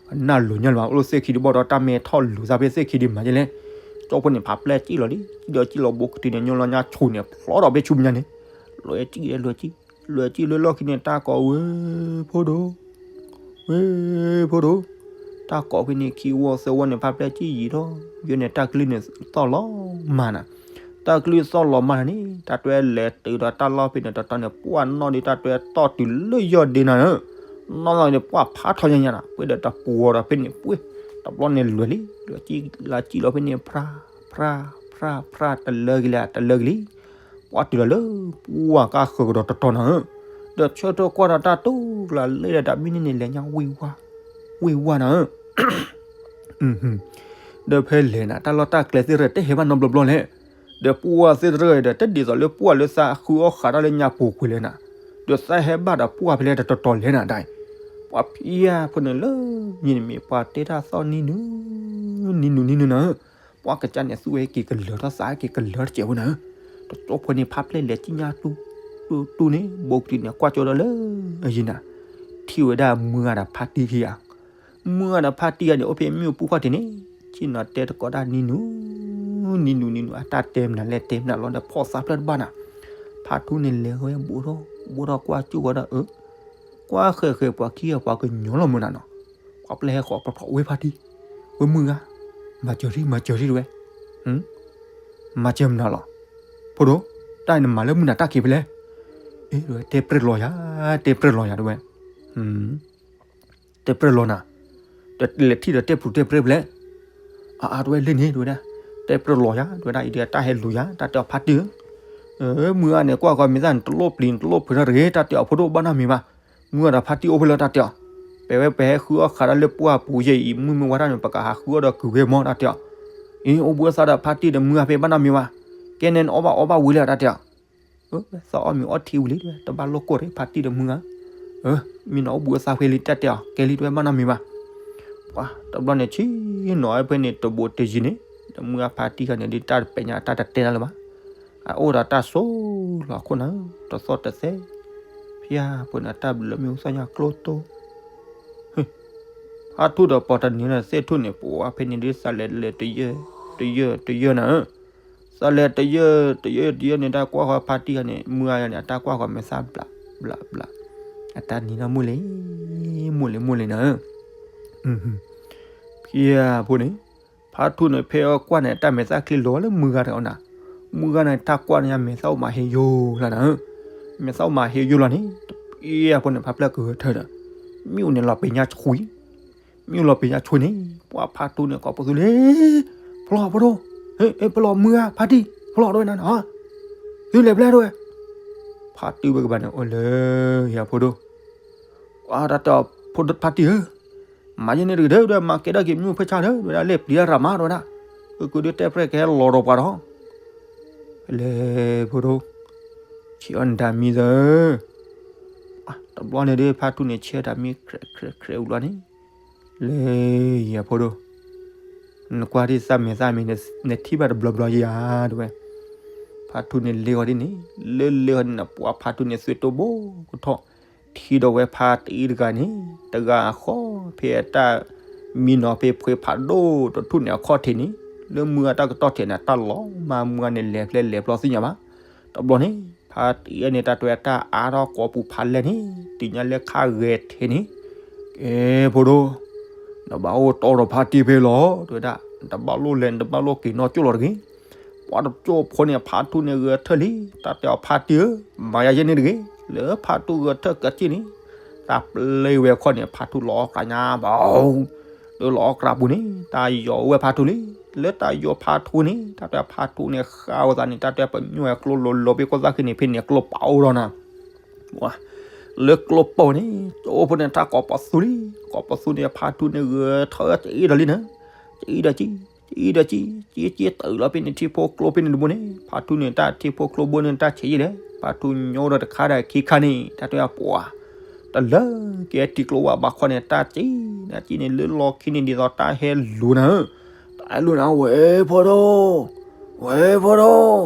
နၢ်လိၤညါလၢၤဘၣ် အိၣ်လၢသ့ၣ်ခံဒ်ဘၣ်ဒီး တၢ်မ့ၢ်ထီၣ်လူၤသးဖဲသ့ၣ်ခံဒ်မၤယဲလဲၣ်, ကၠီဖိန့ၣ် ဖါပျဲၢ်စံၣ်လီၤလံ, စံၣ်ဒီးစံၣ်လီၤဘူးကတုၤန့ၣ် ညီလီၤညါဆိးန့ၣ် ဖျီဒီးဖဲဆူမဲာ်ညါန့ၣ်, လွဲစံၣ်လွဲစံၣ်, လွဲစံၣ်လၢလီၢ်ခံန့ၣ် တၢ်ကိးဝဲ, ဖိဒိၣ် ဝဲ, ဖိဒိၣ်, တၢ်ကိးဖဲန့ၣ်ခံဝီသၢဝီန့ၣ် ဖါပျဲၢ်စံၣ်ယံၤထီၣ်, ယဲန့ၣ်တၢ်ကလုၢ်န့ၣ်သီၣ်လီၤမၢ်နၤ, တၢ်ကလုၢ်သီၣ်လီၤမၢ်နၤန့ၣ် တၢ်တွဲလဲၤတုၤဒီးတၢ်လီၢ်ဖဲန့ၣ်တတီၤန့ၣ် ပှၢ်နီၣ်ဒီးတၢ်တွဲတီၢ်တုၤလၢယီၢ်ဒ့နၤဧၢ, နီၣ်လီၤန့ၣ် ပှၢ်ဖးထီၣ်ညါညါနၤ ပှဲၤဒီးတပှီၤဒီးဖဲန့ၣ်ပှဲၤ, တဘျီန့ၣ်လွဲလံ, လွဲစံၣ်လၢစံၣ်လီၤဖဲန့ၣ် ဖြး, ဖြး, ဖြး, ဖြး, တလၢက့ၤလၢ တလၢက့ၤလံ ပှၤတုၤလီၤလၢ ပှၢ်ကါဃၢၤကဒီးတတီၤနၤဧၢ, ဒီးဆၢထၢၣ်ကွၢ်ဒီးတၢ်တူၢ်လၢ်လဲၤဒီးတၢ်မံန့ၣ်န့ၣ် လဲၤညါဝ့ၢ်ဝါ, ဝ့ၢ်ဝါနၤဧၢ, ဒီးဖဲလဲၣ်နၤ တၢ်လီၢ်တၢ်ကျဲသ့ၣ်တဖၣ်တဟဲဘၣ်နီတဘျီဘျီလဲၣ်, ဒီးပှၢ်သ့ၣ်တဖၣ်ဒီး တဒ်သိးလၢပှၢ်လၢသးဃုအီၣ်ဃးတၢ်လၢညါပူၤကွံာ်လဲၣ်နၤ, ဒီးသးဟဲဘၣ်ဒီးပှၢ်ဖဲလဲၣ်တတီၤလဲၣ်နၤဒၣ်, ပှၤဖံးယၤဖိန့ၣ်လၢ ယန့ၣ်မ့ၢ်ပှၤတဲတၢ်သီၣ်နံၤနုၤ, နံၤနုၤနံၤနုၤနၤဧၢ, ပှၤကစၢ်န့ၣ်သူၣ်ဝဲက့ၤကလၢၤထီၣ်သးက့ၤကလၢၤတစဲးဖိနၤဧၢ, တကၠီဖိန့ၣ် ဖါပျဲၢ်လဲၤစံၣ်ညါတူၢ်, တူၢ်တူၢ်န့ၣ် ဘူးကတုၤန့ၣ် ကွၢ်ကၠိဒီးလၢ အယံၤနၤ, ထံၣ်ဝဲဒၣ်မုၢ်ဂၤဒီးဖါတံၢ်ခံဂၤ, မုၢ်ဂၤဒီးဖါတံၢ်ဂၤန့ၣ် အိၣ်ဖဲမ့ၣ်အူပူၤခီၣ်ထံးန့ၣ်, ဆ့ၣ်နီၤတဲတကိးတၢ်နံၤနုၤ, နံၤနုၤနံၤနုၤ အတၢ်တဲမနုၤလဲၣ်တဲမနုၤလီၤဒီးဖီၣ်သးဖျၢၣ်တဘၣ်နၤ, ဖါထူန့ၣ်လဲၤဝဲဘူးထီၣ်, ဘူးထီၣ်ကွၢ်ကၠိဝဲဒီးအၢ ကွၢ်ဃဲၤဃဲၤပှၤခံဂၤပှၤကညီလီၤမုၢ်နၤနီၤ, ပှၤပျဲၢ်ဟဲဃီၤဖျီဖျီ ဝဲဖါတံၢ်, ဝဲမုၢ်ဂၤ, မၤစၢၤထံၣ် မၤစၢၤထံၣ်တဝဲ, မၤစၢၤမနုၤလီၤ, ဖိဒိၣ်, တၢ်အံၤနမၤလၢမုၢ်နၤတၢ်ခံးဖဲလဲၣ်, တဲပြဲၢ်လီၤယၤ, တဲပြဲၢ်လီၤယၤ တဲဝဲ, တဲပြဲၢ်လီၤနၤ, တလဲၤထံၣ်ဒီးတဲပူၤတဲပြဲၢ်ဖျဲၣ်, အါအါ တဲဝဲ လၢန့ၣ် တဲဝဲဒၣ်, တဲပြဲၢ်လီၤယၤ တဲဝဲဒၣ်, အံၤဒ်အတၢ်ဟဲလူၤယၤ တၢ်တဲအီၤ ဖါတံၢ်ဧၢ, မုၢ်ဂၤန့ၣ် ကွၢ်ဃီၤမ့ၢ်သၣ်န့ၣ် တလိၣ်ပျံၤတလိၣ်ဖုးထီၣ်တဂ့ၤ တၢ်တဲအီၤ ဖိဒိၣ် ဘၣ်နီတမံၤဘၣ်, မုၢ်ဂၤဒီးဖါတံၢ်အိၣ်ဖဲလဲၣ် တၢ်တဲအီၤ, ပဝဲပဟဲဃုအီၣ်ဃးဒီးလၢပှၢ်ပူၤယဲအံၤ မုၢ်မ့ၢ်ဝါတၢ်န့ၣ် ပကဟးဃုအီၣ်ဒီးကုၤဝဲမီၢ် တၢ်တဲအီၤ, အ့ အိၣ်ဘှံးအသးဒီးဖါတံၢ်ဒီးမုၢ်ဂၤဖဲဘၣ်နီတမံၤဘၣ်, ကဲန့ၣ်နအီၣ်ဘၣ်အီဘၣ်ဝံၤလံ တၢ်တဲအီၤ သးအီၣ်မ့ၤအီထံဝံၤလံ တဘၣ်လိၣ်ကိၢ်တဂ့ၤ ဖါတံၢ်ဒီးမုၢ်ဂၤ, မ့ၢ်နအိၣ်ဘှံးအသးဖဲလံ တၢ်တဲအီၤ ကဲလံ တဲဝဲ ဘၣ်နီတမံၤဘၣ်, ပှၤတဘျီန့ၣ် ဆ့ၣ်နီၤဝဲဖဲန့ၣ် တဘိးတယံၤန့ၣ် ဒီးမုၢ်ဂၤဖါတံၢ်ခါန့ၣ် ဒ်တၢ်တပဲာ်ညါ တၢ်တတဲတၢ်လၢၤဘၣ်, အအိၣ်ဒီးတၢ်ဆိးလီၤအခိၣ်နၢ် တသီၣ်တသဲ, ဖဲအံၤဖိန့ၣ် အတၢ်ဘျုးလၢမ့ၣ်အူသီၣ်ညါကျိတိၢ် ဖါထူၣ်ဒီးပိာ်တနံၤန့ၣ် သ့ၣ်ထူၣ်န့ၣ် ပှၤဖဲန့ၣ်ဒ်သးလဲၤလဲၤတယၢၢ် တယၢၢ်တယၢၢ်နၤဧၢ, သးလဲၤတယၢၢ် တယၢၢ်တယၢၢ်န့ၣ် တၢ်ကွၢ်ဃီၤဖါတံၢ်ခါန့ၣ် မုၢ်ဂၤန့ၣ် အတၢ်ကွၢ်ဃီၤမဲာ်သၣ်ဘျး ဘျး ဘျး, အတၢ်နံၤနီၢ်မုၢ်လ့ၤ မုၢ်လ့ၤ မုၢ်လ့ၤနၤဧၢ, ဖဲအံၤဖိန့ၣ် ဖါထူၣ်န့ၣ် ဖဲအီၣ်ကွၢ်န့ၣ် တၢ်မဲာ်သၣ်ချံလီၤလၢမုၢ်ဂၤတဂၤအီၤနၤ, မုၢ်ဂၤန့ၣ် တၢ်ကွၢ်န့ၣ် မဲာ်သၣ်အိၣ်မးဟ့ယိၤလီၤနၤဧၢ, မဲာ်သၣ်အိၣ်မးဟ့ယိၤလီၤန့ၣ် တဖဲအံၤဖိန့ၣ် ဖါပျဲၢ်ကဂဲၤထၢဒီး မ့ၣ်အူန့ၣ်လီၤပ့ၤညါဆွံ, မ့ၣ်အူလီၤပ့ၤညါဆွံန့ၣ် ပှၤဖါထူၣ်န့ၣ် ကိးပသူလံ, ဖျီၣ်ဖိဒိၣ်, ဖျီၣ်မုၢ်ဂၤ ဖါတံၢ် ဖျီၣ် တဲဝဲနၤ, သုလဲၤဖဲလဲၣ် တဲဝဲ, ဖါတံၢ်ဝဲကဘၣ်န့ၣ် အိၣ်လၢယၤဖိဒိၣ်, ပှၤတၢ်တဲအီၤ ဖါတံၢ်ဧၢ, မၤယဲန့ၣ်တဂ့ၤဒီး မၤကဲထီၣ်က့ၤမ့ၣ်အူဖဲဆါဒီး တဲဝဲဒၣ် လဲၣ်ပျံၤတၢ်ရၤမး တဲဝဲဒၣ်, အဃိဒီးတဲပြဲၢ်ကဟဲလီၤဒီးပှၤဒီး လဲၤဖိဒိၣ်, ဆံးအီၣ်နတၢ်မံသၢ, တဘျီန့ၣ်ဒီး ဖါထူၣ်န့ၣ် ဆံးအီၣ်တၢ်မံ ခြဲးခြဲးခြဲးအူလီၤန့ၣ်, လဲၤယၤဖိဒိၣ်, နကွၢ်ဒ်သးမဲာ်သၣ်မံၤ နထံၣ်ဘၣ်တဘျီဘျီယၤ တဲဝဲ, ဖါထူၣ်န့ၣ်လဲၤဃီၤဒ်န့ၣ်, လၢလဲၤဃီၤန့ၣ် ပှၤဖါထူၣ်န့ၣ် သွံၣ်တိၢ်ဘိကထီၣ်, ထံၣ်ဒီးဝဲဖါတံၢ်တဂၤန့ၣ် တဂၤအဃီ ဖဲအတၢ်မံနီၤဖဲဖှ့ဖးဒိၣ်တထူၣ်န့ၣ်အခီၣ်ထံးန့ၣ်, လၢမုၢ်ဂၤတၢ်ကတီၢ်ထံးန့ၣ် တၢ်လီၤမးမုၢ်ဂၤန့ၣ် လဲၤဖျဲလဲၤဖျီသ့ၣ်ညါဘၣ်, တဘျီန့ၣ် ဖါတံၢ်န့ၣ် တၢ်တဲအတၢ်အါထီၣ်ကိးပူၤဖးလဲၢ်န့ၣ် တုၤညါလၢခါဂဲၤထံးန့ၣ်, ကဲဖိဒိၣ်, နဘၣ်အိၣ်တီဒီးဖါတံၢ်ဖဲလီၤ တဲဝဲဒၣ်, နတဘၣ်လိၣ်လဲၤ နတဘၣ်လိၣ်က့ၤနီၢ်ကၠိၣ်လီၤတဂ့ၤ, ပှၤတကၠိၣ်ဖိန့ၣ် ဖါထူၣ်န့ၣ်ဂဲၤထၢၣ်လံ, တၢ်တဲအီၤဖါတံၢ်ဧၢ, မၤယၤယဲန့ၣ်တဂ့ၤ, လၢဖါထူၣ်ဂဲၤထၢၣ်ကစ့ၢ်န့ၣ်, တၢ်ပျဲဝဲအခီၣ်န့ၣ် ဖါထူၣ်လီၤအီၣ်ကြၢးညါဘၣ် လၢလီၤအီၣ်ကြၢးပူၤန့ၣ် တၢ်ယိးဝဲဖါထူၣ်လံ, လၢတၢ်ယိးဖါထူၣ်န့ၣ် တၢ်တဲဖါထူၣ်န့ၣ် ဃါဝဲသးန့ၣ် တၢ်တဲပညိၣ်ဝဲကျိလိၤလိၤ ဖဲကိးသးခံန့ၣ် ဖဲန့ၣ်ကျိပာ်အိၣ်ဒီးနၤ, လၢကျိပာ်န့ၣ် ကၠိဖိန့ၣ် တၢ်ကိးပသူလံ, ကိးပသူန့ၣ် ဖါထူၣ်န့ၣ်ဂဲၤထၢၣ်တအံၤဒီးလံန့ၣ်, တအံၤဒီးကံ တအံၤဒီးကံ, ကံကံတအုးလီၤဖဲန့ၣ် ထံဖိကျိဖဲန့ၣ်တဘိန့ၣ် ဖါထူၣ်န့ၣ် တၢ်ထံဖိကျိဘိန့ၣ် တၢ်ဆံးယံာ်လဲၣ်, ဖါထူၣ်ညိဒီးတခါဒီးခံခါန့ၣ် တၢ်တဲအီၤပှၤ တလၢက့ၤထံကျိဝဲဘၣ်ခီန့ၣ် တၢ်စံး တၢ်စံးန့ၣ် လၢလီၢ်ခံန့ၣ် ဒ်သိးတၢ်ဟဲလူၤနၤဧၢ, တၢ်ဟဲလူၤနၤ ဝဲၢ်ဖိဒိၣ်, ဝဲၢ်ဖိဒိၣ်,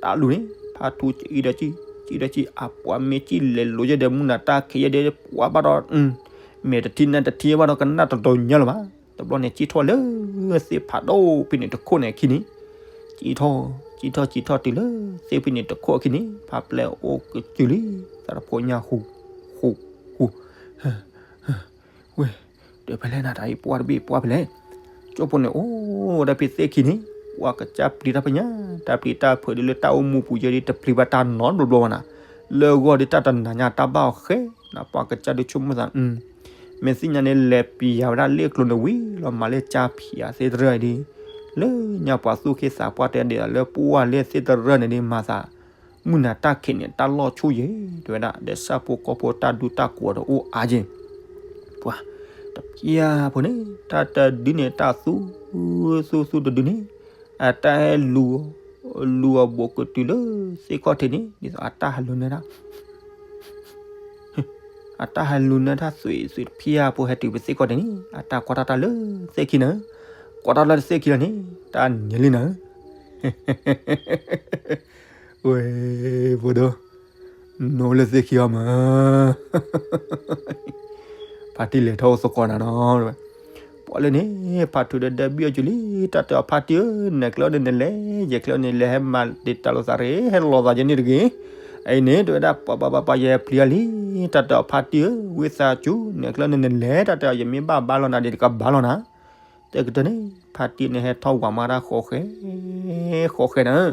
တၢ်လူၤန့ၣ် ဖါထူၣ်စံးဒီးစံး စံးဒီးစံး အပှၤမ့ၢ်စံးလဲၤလိၤယဲဒီး မုၢ်နၤတၢ်ခံးယဲဒီး ပှၤဘၣ်ဒီး မဲာ်တထံၣ်နါတထံၣ်ဘၣ်ဒီး ကနၣ်တတီၤညါလၢၤဘၣ်. တဘျီန့ၣ် စံးထီၣ်လၢသ့ၣ်ဖးဒိၣ်ဖဲန့ၣ်တခိၣ်န့ၣ်အခံန့ၣ်, စံးထီၣ် စံးထီၣ် စံးထီၣ်တုၤလၢသ့ၣ်ဖဲန့ၣ်တခိၣ်အခံန့ၣ် ဖါပျဲအိၣ်ကစုလံ သးတဖိညၣ်ဃူ ဃူ ဃူ ဝဲ တဲဖဲလဲၣ်နၤ တၢ်အံၤပှၢ်တဘ့ၣ်ပှၢ်ဖဲလဲၣ်, ကၠိဖိန့ၣ်အိၣ်ဝဲဒၣ်ဖဲသ့ၣ်ခံန့ၣ် ပှၤကစၢ်ပျံၤတၢ်ဖဲညါ တၢ်ပျံၤတၢ်ဖုးဒ်လၢတၢ်အိၣ်မူပူၤယဲဒ် တပျံၤဘၣ်တၢ်နီတဘျီဘျီဘၣ်နၤ, လၢအဂီၢ်ဒ်တၢ်တနၤညါတၢ်ဘၣ်အီၤဃဲ နပှၤကစၢ်ဒုးဆိကမိၣ်သး မ့ၢ်သ့ၣ်ညါန့ၣ် လဲၤပျံၤယၤဝဲဒၣ်လ့ၣ်ကျိၤန့ၣ်ဝံၤလီၤ မၤလၢကၠၢ်ဖံးယၤသ့ၣ်တရၢၣ်ဒ် လၢညါပှၤသူၣ်က့သးပှၢ်တဲဒ်သိးလၢပှၢ်လၢသ့ၣ်တရၢၣ်န့ၣ်ဒ်မၤသး မုၢ်နၤတၢ်ခံးန့ၣ် တၢ်လီၢ်ဆူၣ်ယဲ တဲဝဲဒၣ် ဒီးဆၣ်ဖိကီၢ်ဖိတၢ်ဒူတၢ်ကိးဒီးအိၣ်အါယဲ ပှၤ တပျၢ်ဖိန့ၣ် တၢ်တဒုန့ၣ် တၢ်သူ သူ သူတဒုန့ၣ် အတၢ်ဟဲလူၤ လူၤအီၤဘိးကတုၤလၢသ့ၣ်ခီၣ်ထံးန့ၣ် ဒ်သိးအတၢ်ဟဲလူၤနၢတၢ် အတၢ်ဟဲလူၤနၢတၢ်သွံၣ်သွံၣ်တပျၢ်ဖိ ဟဲတုၤဖဲသ့ၣ်ခီၣ်ထံးန့ၣ် အတၢ်ကွၢ်ထီၣ်တၢ်လၢသ့ၣ်ခံနၤ ကွၢ်ထီၣ်လၢသ့ၣ်ခံလီၤန့ၣ် တၢ်ညါလံနၤ ဝဲ ဖိဒိၣ် နအိၣ်လၢသ့ၣ်ခံအီၤမး ဖါတံၢ်လဲၤထီၣ်အိၣ်သကိးနၤနီၤ ပှၤလၢန့ၣ် ဖါထူၣ်ဒီးဒဲဘံၣ်အီၤကၠူလံ တၢ်တဲအီၤဖါတံၢ်ဧၢ နဲၣ်ကျဲန့ၣ်နလဲၤ ယဲၢ်ကျဲန့ၣ်လဲၤ ဟဲမၤတ့ၢ်တၢ်လိာ်သးရ့ ဟဲလီၤသးယဲန့ၣ်တဂ့ၤ အံၤန့ၣ် တဲဝဲဒၣ် ပှၤပှၤပှၤပှၤယဲၢ်ပျံၤအီၤလံ တၢ်တဲအီၤဖါတံၢ်ဧၢ ဝံသးစူၤ နဲၣ်ကျဲန့ၣ်နလဲၤ တၢ်တဲအီၤ ယမ့ၢ်ဘၣ်ဘါလီၤနၤဒီး တကဘါလီၤနၤ တဲကတၢၢ်န့ၣ် ဖါတံၢ်န့ၣ်ဟဲထီၣ်ဝၤမၤတၢ်ဃီဃဲ ဃီဃဲနၤ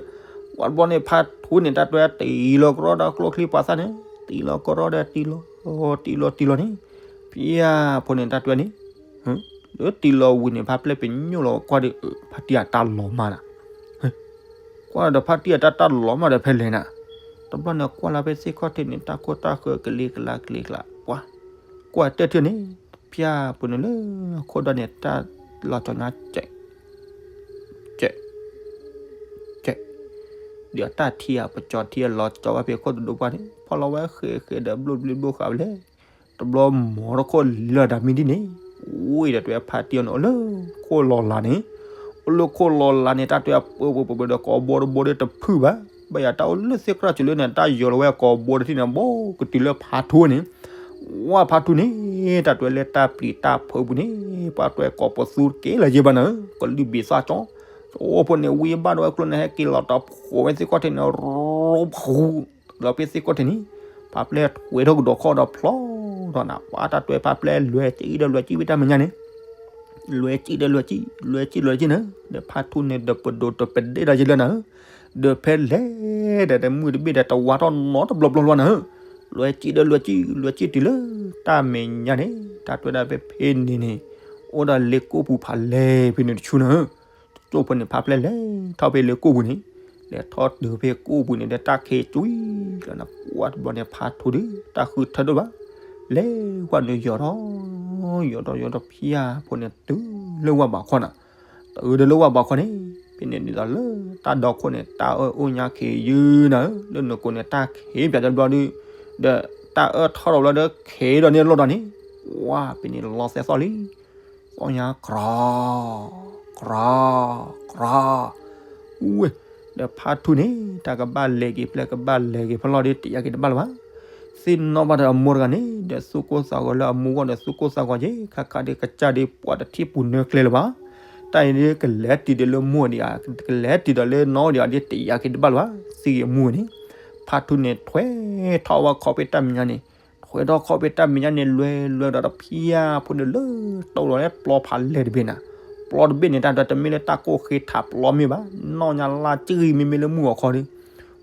ဝံၤတဘျီန့ၣ် ဖါထူၣ်န့ၣ် တၢ်တဲတ့ၢ်လီၤကရီဒီးကျိချံပှၤသၣ်န့ၣ် တံၢ်လီၤကရီဒီးတံၢ်လီၤ, တံၢ်လီၤတံၢ်လီၤန့ၣ်, ဖံယၢ်ဖိန့ၣ်တၢ်တွဲန့ၣ်, လၢတံၢ်လီၤဝံၤန့ၣ် ဖါပျဲၢ်ပညိၣ်လီၤကွၢ်ဒီး ဖါတံၢ်အတၢ်လီၤမၢ်နၤ, ကွၢ်ဒီးဖါတံၢ်အတၢ်တၢ်လီၤမၢ်ဒီးဖဲလဲၣ်နၤ, တဘျီန့ၣ်ကွၢ်လၢဖဲသ့ၣ်ခီၣ်ထံးန့ၣ် တၢ်ခိၣ်တၢ်ဃၢကလ့ကလါကလ့ကလါ, ပှၤ ကွၢ်တဲထံၣ်န့ၣ်, ဖံယၢ်ဖိန့ၣ်လၢအခိၣ်ဒီန့ၣ် တၢ်လီၤကၠီညါ ကဲး, ကဲး, ကဲး, ဒီးတၢ်ထံအပကၠီထံအလီၤကၠီဝဲဖဲခိၣ်တဒိပှၢ်န့ၣ် ဖီၣ်လီၤဝဲဃဲးဃဲးဒီးဘျိၣ်ဘျ့ဘျိၣ်ဃာ်ဝဲလဲၣ်, တဘျီမီၤတခိၣ်လၢာ်ဒီးမံဒ်န့ၣ်, ဝံၤဒီးတွဲဖါတံၢ်အီၤန့ၣ် အိၣ်လၢခိၣ်လီၤလးန့ၣ်, အိၣ်လၢခိၣ်လီၤလးန့ၣ် တၢ်တွဲအပၢပၢပၢပၢဒီးကိးဘီတဘီဒီးတဖုၣ်ဘၣ်, ဘၣ်ယၤတၢ်အိၣ်လၢသ့ၣ်ကြၢ်စၢၤလၢန့ၣ် တၢ်ယီၤလီၤဝဲကိးဘီတထံၣ်န့ၣ် ဘီကတုၤလၢဖါထူန့ၣ် ဝဲဖါထူန့ၣ် တၢ်တွဲလၢတၢ်ပျံၤတၢ်ဖုးပူၤန့ၣ် ပှၤတွဲကိးပသူတက့ၢ်လၢၤယဲၢ်ဘၣ်နၤဧၢ, ကလုၢ်ဘ့ၣ်သၣ်ကၠီ, အိၣ်ဖိန့ၣ် ဝံဘၣ်ဒီးဝဲကျိန့ၣ် ဟဲက့ၤလီၤတၢ်ဖိးဝဲသ့ၣ်ခီၣ်ထံးန့ၣ် ရိဖူး, လီၤဖဲသ့ၣ်ခီၣ်ထံးန့ၣ်, ဖါပျဲၢ်ထွဲထီၣ်ကဒီးခီၣ်ဒီးဖျီထီၣ်နၤ, ပှၤတၢ်တွဲဖါပျဲၢ်လွဲၤကံဒီးလွဲၤကံဝံတၢ်မဲာ်ညါန့ၣ် လွဲၤကံဒီးလွဲၤကံ, လွဲၤကံလွဲၤကံနၤ, ဒီးဖါထူန့ၣ် ဒီးပဒိၣ်တပဒ့ၣ်ဒီးယလၢနၤဧၢ, ဒီးဖဲလဲၣ်ဒီးတမုၢ်တဘ့ၣ်ဒီးတဝါထီၣ်နီတဘျီဘျီဘျီနၤဧၢ, လွဲၤကံဒီးလွဲၤကံ, လွဲၤကံတုၤလၢတၢ်မဲာ်ညါန့ၣ် တၢ်တွဲဒၣ်ဖဲဖဲန့ၣ်န့ၣ်, အိၣ်ဒီးလ့ကိၣ်ပူၤဖးလဲၢ်ဖဲန့ၣ်တဆူနၤဧၢ, ကၠိဖိန့ၣ် ဖါပျဲၢ်လဲၤထီၣ်ဖဲလ့ကိၣ်ပူၤန့ၣ်, လဲၤထီၣ်တုၤဖဲကိၣ်ပူၤန့ၣ် ဒီးတၢ်ခံးကွံာ်လီၤနၤ, ကွၢ်တဘျီန့ၣ် ဖါထူဒုး တၢ်ဃုထၢဒိၣ်ဘၣ်, လဲၤဝဲနုာ်ယီၤထီၣ်, ယီၤထီၣ်ယီၤထီၣ်ဖံယၢ်ဖိန့ၣ် တုၤလၢဝၢ်ဘးခီနၤ, တုၤဒီးလၢဝၢ်ဘးခီန့ၣ်, ဖဲန့ၣ်ဒ်သိးလၢတၢ်ဒီခိၣ်န့ၣ် တၢ်အၢၣ်အိၣ်ညါခံးယုၢ်နၤဧၢ, လၢနကိးန့ၣ် တၢ်ခံးပၠးတဘျီဒုး, ဒီးတၢ်အၢၣ်ထီၣ်ဒီးဘျီဒီး ခံးဒီးန့ၣ်လီၤဒီးန့ၣ်, ဝါ ဖဲန့ၣ်လီၤသဲးသီၣ်လံ သီၣ်ညါကြီ, ကြီ, ကြီ, ဝဲ, ဒီးဖါထူန့ၣ် တၢ်ကဘၣ်လဲၤက့ၤဖျဲၣ် ကဘၣ်လဲၤက့ၤဖဲလီၢ်ဒီး တယာ်က့ၤတဘၣ်လၢၤဘၣ်, သ့ၣ်နီၣ်ဘၣ်ဒီးအမိၢ်တဂၤန့ၣ် ဒီးသူၣ်ကိၢ်သးဂီၤလၢအမိၢ်ဂီၢ်ဒီး သူၣ်ကိၢ်သးဂီၤက့ၤ ခါခါဒီးကစၢ်ဒီး ပှၤတထံၣ်ပူၤနၢကျဲလၢၤဘၣ်, တၢ်အံၤဒ်ကလဲၤတုၤဒီးလၢမိၢ်ဒံးဧါ, ကလဲၤတုၤဒီးလၢနီၢ်ဒံးဧါဒီး တယာ်က့ၤတဘၣ်လၢၤဘၣ်, သံဂ့ၤအမူန့ၣ်, ဖါထူန့ၣ် ထွဲထီၣ်ဝဲခီဖဲတၢ်မဲာ်ညါန့ၣ် ထွဲထီၣ်ခီဖဲတၢ်မဲာ်ညါန့ၣ် လွဲလွဲဒီးဖံယၢ်ဖိန့ၣ်လၢ တိၢ်လီၤလၢပျီဖးလဲၢ်တဘ့ၣ်နၤ, ပျီတဘ့ၣ်န့ၣ် တၢ်ဒွးတမ့ၢ်လၢတၢ်ကိၢ်ဃ့ထးပျီမ့ၢ်ဘၣ်, နီၢ်ညါလၢ်ကံမ့မ့ၢ်လၢမုၢ်ဂီၤခီဒီး,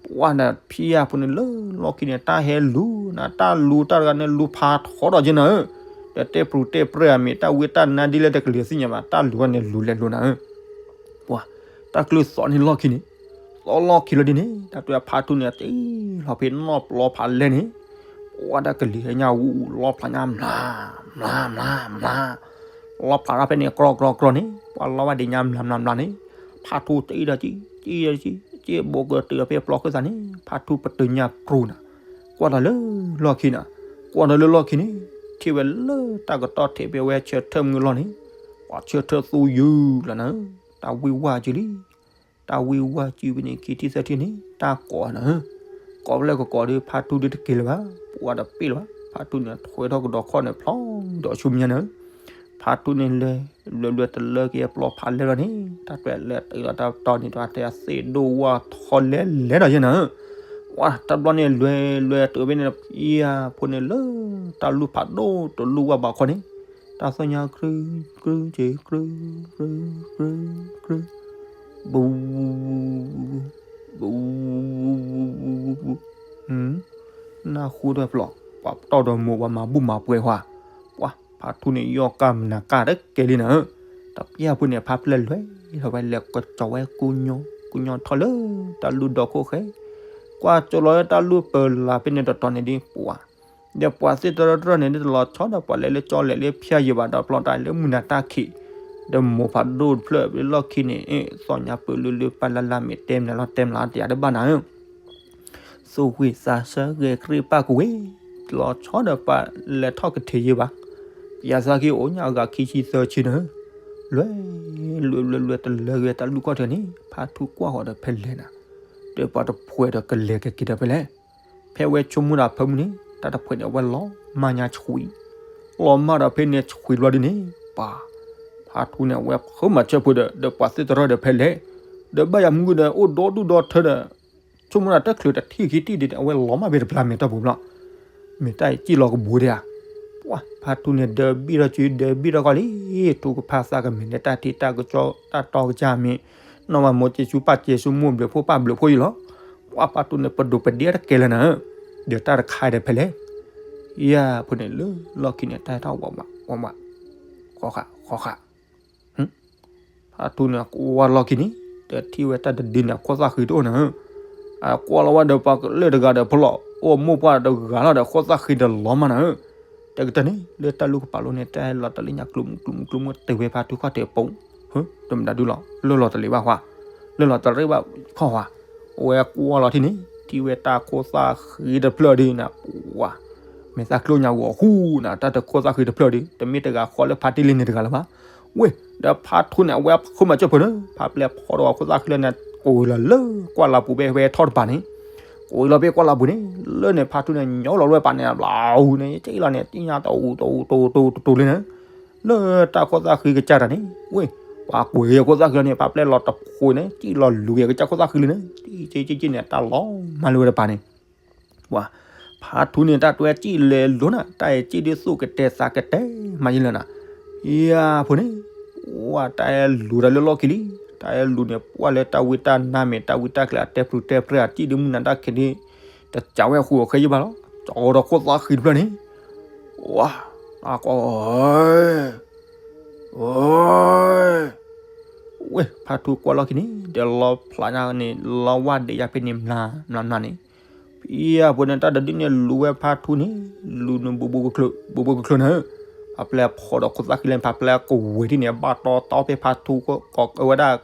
ပှၤဒီးဖံယၢ်ဖိန့ၣ်လၢလီၢ်ခံန့ၣ် တၢ်ဟဲလူၤနၤ, တၢ်လူၤတၢ်တဂၤန့ၣ် လူၤဖးထီဒီးက့နၤဧၢ, ဒီးတဲပျုၤတဲပြၢအမံၤ တၢ်ဝံတၢ်နါဒ်လဲၣ်တကလုာ်သ့ၣ်ညါဘၣ်, တၢ်လူၤဝဲန့ၣ်လူၤလဲၤလူၤနၤဧၢ ပှၤ, တၢ်ကျုသီန့ၢ်လီၢ်ခံန့ၣ်, သီလီၢ်ခံလီၤဒ်န့ၣ် တၢ်တွဲဖါထူန့ၣ် တ့ၢ်လီၤဖဲနီၢ်ပျီဖးလဲၢ်န့ၣ်, ပှၤတၢ်ကလံၤဟဲညါဝူ လီဖျးညါ မျၤ, မျၤ, မျၤ, မျၤ, လီဖျးတၢ်ဖဲန့ၣ် ကြီကြီကြီန့ၣ် ပှၤလီဝဲဒၣ်ညါ မျၤ မျၤ မျၤန့ၣ်, ဖါထူတ့ၢ်ဒီးကံ, ကံဒီးကံ, ကံဘိးကတုၤဖဲပျီခၢၣ်သးန့ၣ် ဖါထူပတုာ်ညါပြူၤနၤ, ကွၢ်ဒီးလၢလီၢ်ခံနၤ, ကွၢ်ဒီးလၢလီၢ်ခံန့ၣ်, ထံၣ်ဝဲလၢတၢ်ကတီၢ်ထံးဖဲဝဲဆၢထၢၣ်မုၢ်လီၢ်န့ၣ်, ပှၤဆၢထၢၣ်သူယုၢ်လီၤနၤ, တၢ်ဝံၢ်ဝါစုလံ တၢ်ဝံၢ်ဝါစုဖဲန့ၣ် ခံထံၣ်သၢထံၣ်န့ၣ် တၢ်ကိးနၤ, ကိးဖဲလဲၣ်ကကိးဒီး ဖါထူဒုးတက့ၤလၢၤဘၣ်, ပှၤဒီးပ့ၢ်လၢၤဘၣ်, ဖါထူန့ၣ် ထွဲထီၣ်ကဒီးခီၣ်န့ၣ် ဖျီဒီးဆူမဲာ်ညါနၤ, ဖါထူန့ၣ်လဲၤ လွဲၤလွဲၤတလၢက့ၤပျီဖးလဲၢ်လီၤန့ၣ် တၢ်တွဲလဲၤတုၤလီၤတၢ်တီၤန့ၣ် တၢ်တဲအသ့ၣ်ဒိၣ်ဝါထီလဲၤလဲၤဒီးယဲနၤ, ပှၤတဘျီန့ၣ် လွဲၤလွဲၤတုၤဖဲန့ၣ် ဖံယၢ်ဖိန့ၣ်လၢ တၢ်လူၢ်ဖးဒိၣ်တလူၢ်ဝါဘးခီန့ၣ်, တၢ်သီၣ်ညါ ကြု ကြု က့ ကြု ကြု ကြု ကြု ဘူး ဘူး နၢ်ဟူတဖျိး ပှၤတီၢ်ဒီးမိၢ် ပှၤမၤဘူၣ်မၤပှဲၤဟါ, ပှၤဖါထူန့ၣ် ယီၢ်ကၢ်မနၤကၢ်တကဲလံနၤဧၢ, တပျၢ်ဖိန့ၣ် ဖါပျဲၢ်လွဲၤထီၣ်ဝဲလဲၤကစီၤဝဲကူညီ ကူညီထီၣ်လၢ တၢ်လူၢ်ဒီခိၣ်ဃဲ, ကွၢ်ကၠီလီၤလၢတၢ်လူၢ်ပၢၤလၢ်ဖဲန့ၣ်တတီၤန့ၣ်ဒ်ပှၤ ဒီးပှၤသ့ၣ်တရၢတရၢန့ၣ် ဒ်တလီၤဆီဒီးပှၤလဲၤလၢကၠီလဲၤလၢဖၠါယံၤဘၣ်ဒီး ပျီတၢ်လၢမုၢ်နၤတၢ်ခံး, ဒီးမိၢ်ဖးဒိၣ်တဖျၢၣ်လၢလီၢ်ခံန့ၣ် သီၣ်ညါပၢၢ်လုၢ်လုၢ်ပၢ်လၢ်လၢ်မ့ၢ်တဲမနုၤလီၤတဲမနုၤလီၤတယၤတဘၣ်နၤဧၢ, သူၣ်ဝံၣ်သးဆၢဂဲၤကြ့ၢ်ပၢ်ကဝ့ၤ, တလီၤဆီဒီးပှၤလဲၤထီၣ်ကထံးယံၤဘၣ်, ယၤသးက့ၤအိၣ်ညါအဂၤခံဆံသၢဆံနၤဧၢ, လွဲၤ လွဲၤ လွဲၤ လွဲၤ တလၢဂ့ၤတၢ်လူၢ်ခီၣ်ထံးန့ၣ် ဖါထူကွၢ်ဃီၤဒီးဖဲလဲၣ်နၤ, ဒီးပှၤတဖှဲးဒီးကလဲၤကက့ၤဒီးဖဲလဲၣ် ဖဲဝဲဆိကမိၣ်တၢ်ဖၢမုၢ်န့ၣ် တၢ်တဖှဲးန့ၣ် အဝဲလီၤမၢ်ညါဆှံ, လီၤမၢ်ဒီးဖဲန့ၣ်ဆှံတဘျီဒ်န့ၣ် ပှၤ, ဖါထူန့ၣ် အဝဲဖုးမၤဆၢဖိဒီး ဒီးပှၤသ့ၣ်တရၢဒီးဖဲလဲၣ်, ဒီးဘၣ်ယၤမုၢ်ဒီး အိၣ်ဒီဒူၣ်ဒီထၢဒီး ဆိကမိၣ်တၢ်တချုးတထံၣ်ခံထံၣ်ဒ်န့ၣ် အဝဲလီၤမၢ်ဖဲတဖျါမဲာ်တီၢ်ပူၤဘျီ, မ့ၢ်တၢ်အံၤစံၣ်လီၤကဘိဒၣ်ဧါ, ပှၤ, ဖါထူန့ၣ် ဒၢဘံၣ်ထီၣ်စု ဒၢဘံၣ်ထီၣ်ကီၢ်လံ, ထူကဖၣ်သးကမဲာ်န့ၣ် တၢ်ထံၣ်တၢ်ကစီၣ်တၢ်တီကစၢ်မ့ၢ် နီၢ်မၤမိၢ်က့ၤဆူပၢ်က့ၤဆူမိၢ်ဘျုးဖိပၢ်ဘျုးဖိအံၤလီၤ, ပှၤဖါထူန့ၣ် ပဒိၣ်ပဒ့တကဲလၢၤနၤဧၢ, ပ ဒီးတၢ်တခါဒီးဖဲလဲၣ်, ယၤဖိန့ၣ်လၢလီၢ်ခံန့ၣ် တၢ်ဟဲထီၣ်ဝးဝးဝးဝး, ဃီဃာ်ဃီဃာ်, ဖါထူန့ၣ်ကွၢ်လီၢ်ခံန့ၣ် တထံၣ်ဝဲတၢ်တဒုန့ၣ် အခိၣ်သၣ်ဃံတအိၣ်နၤဧၢ, အကွၢ်လီၤဝဲဒီးပှၤကလုာ်တဂၤဒီးဖဲလီၤ အိၣ်မိၢ်ပှၢ်တဂၤလီၤဒီး ခိၣ်သၣ်ဃံတလီၤမးနၤဧၢ, တကတၢၢ်န့ၣ် လၢတၢ်လူၢ်ကပာ်လိန့ၣ် တၢ်ဟဲလီၤတလ့ၣ်ညါကျိၤမုၣ်ကျိၤမုၣ်ကျိၤမုၣ် တ့ၢ်ဝဲဖါထူခီၣ်ထံးအပူၤ, တမတၤဒုလီၤ လၢလီၤတလ့ၣ်ဘၣ်ဃီ, လၢလီၤတလ့ၣ်ဘၣ်ခီဃီ, အဝဲကွၢ်လီၤထံန့ၣ် ထံၣ်ဝဲတၢ်ခိၣ်သၣ်ဃံတဖျၢၣ်ဒုနၤ, ပှၤ မ့ၢ်သးကျိၣ်ညါဂီၤဃူနၤ တၢ်တခိၣ်သၣ်ဃံတဖျၢၣ်ဒု တမ့ၢ်တဂၤဃီလၢဖါတံၢ်လံန့ၣ်တဂၤလၢၤဘၣ်, ဝ့ၢ် ဒီးဖါထူန့ၣ် အဝဲခိၣ်မၤစၢၤဖၢၣ်န့ၣ် ဖါပျဲဖီဒီးခိၣ်သၣ်ဃံလၢန့ၣ် ကိးလီၤလၢကွၢ်လၤပူၤဖဲဝဲထီၣ်တပၤန့ၣ်, ကိးလီၤဖဲကွၢ်လၤပူၤန့ၣ် လၢန့ၣ်ဖါထူန့ၣ် ညီလီၤလၢပာ်န့ၣ် ဘျီန့ၣ် က့လီၤန့ၣ် တံၢ်ညါတအိၣ်တအိၣ်တအိၣ်တအိၣ်တအိၣ်လံန့ၣ်, လၢတၢ်ခိၣ်သၣ်ဃံကစၢ်တၢ်န့ၣ် ဝ့ၢ် ပှၤကွဲးခိၣ်သၣ်ဃံလီၤန့ၣ် ဖါပျဲလီၤတဖိန့ၣ် က့လီၤလူၤက့ၤကစၢ်ခိၣ်သၣ်ဃံလံန့ၣ် က့က့က့န့ၣ် တၢ်လီၤမၢ်လၢဝဲတပၤန့ၣ် ဝၤ, ဖါထူန့ၣ် တၢ်တွဲကံၣ်လဲၤလိၤနၤ တၢ်အဲၣ်ကံၣ်ဒ်သိးကတဲာ်သးကတဲာ်မးယံၤလၢနၤ, ယၤဖိန့ၣ်, ဝၤ တၢ်အဲၣ်လူၤတၢ်လၢလီၢ်ခံလံ, တၢ်အဲၣ်လူၤန့ၣ် ပှၤလၢတၢ်ဝံတၢ်နါမ့ၢ်တၢ်ဝံတၢ်ကျဲၤအတဲပျူၤတဲပြၢအကံၣ်ဒ်မုၢ်နၤတၢ်ခံးန့ၣ်, တစးဝဲဃူအဃဲယံၤဘၣ်လီၤ, ကၠီဒီးခိၣ်သၣ်ဃံတဖျၢၣ်န့ၣ်, ဝၤ, အကွၢ် ဝဲ ဖါထူကွၢ်လီၢ်ခံန့ၣ် ဒီးလီၤဖျးညါန့ၣ် လီၤဝါဒံးယါဖဲန့ၣ် မျးမျးမျးန့ၣ်, ဖံယၤဖိန့ၣ် တၢ်တဒုန့ၣ်လူၤဝဲဖါထူန့ၣ်, လူၤန့ၣ် ဘူးဘူးကချၢနၤဧၢ, ဖါပျဲဖီဒီးခိၣ်သၣ်ဃံလၢ ဖါပျဲကဝဲၤထံၣ်န့ၣ် ဘၣ်တီတီဖဲဖါထူကီးဝဲဒၣ်,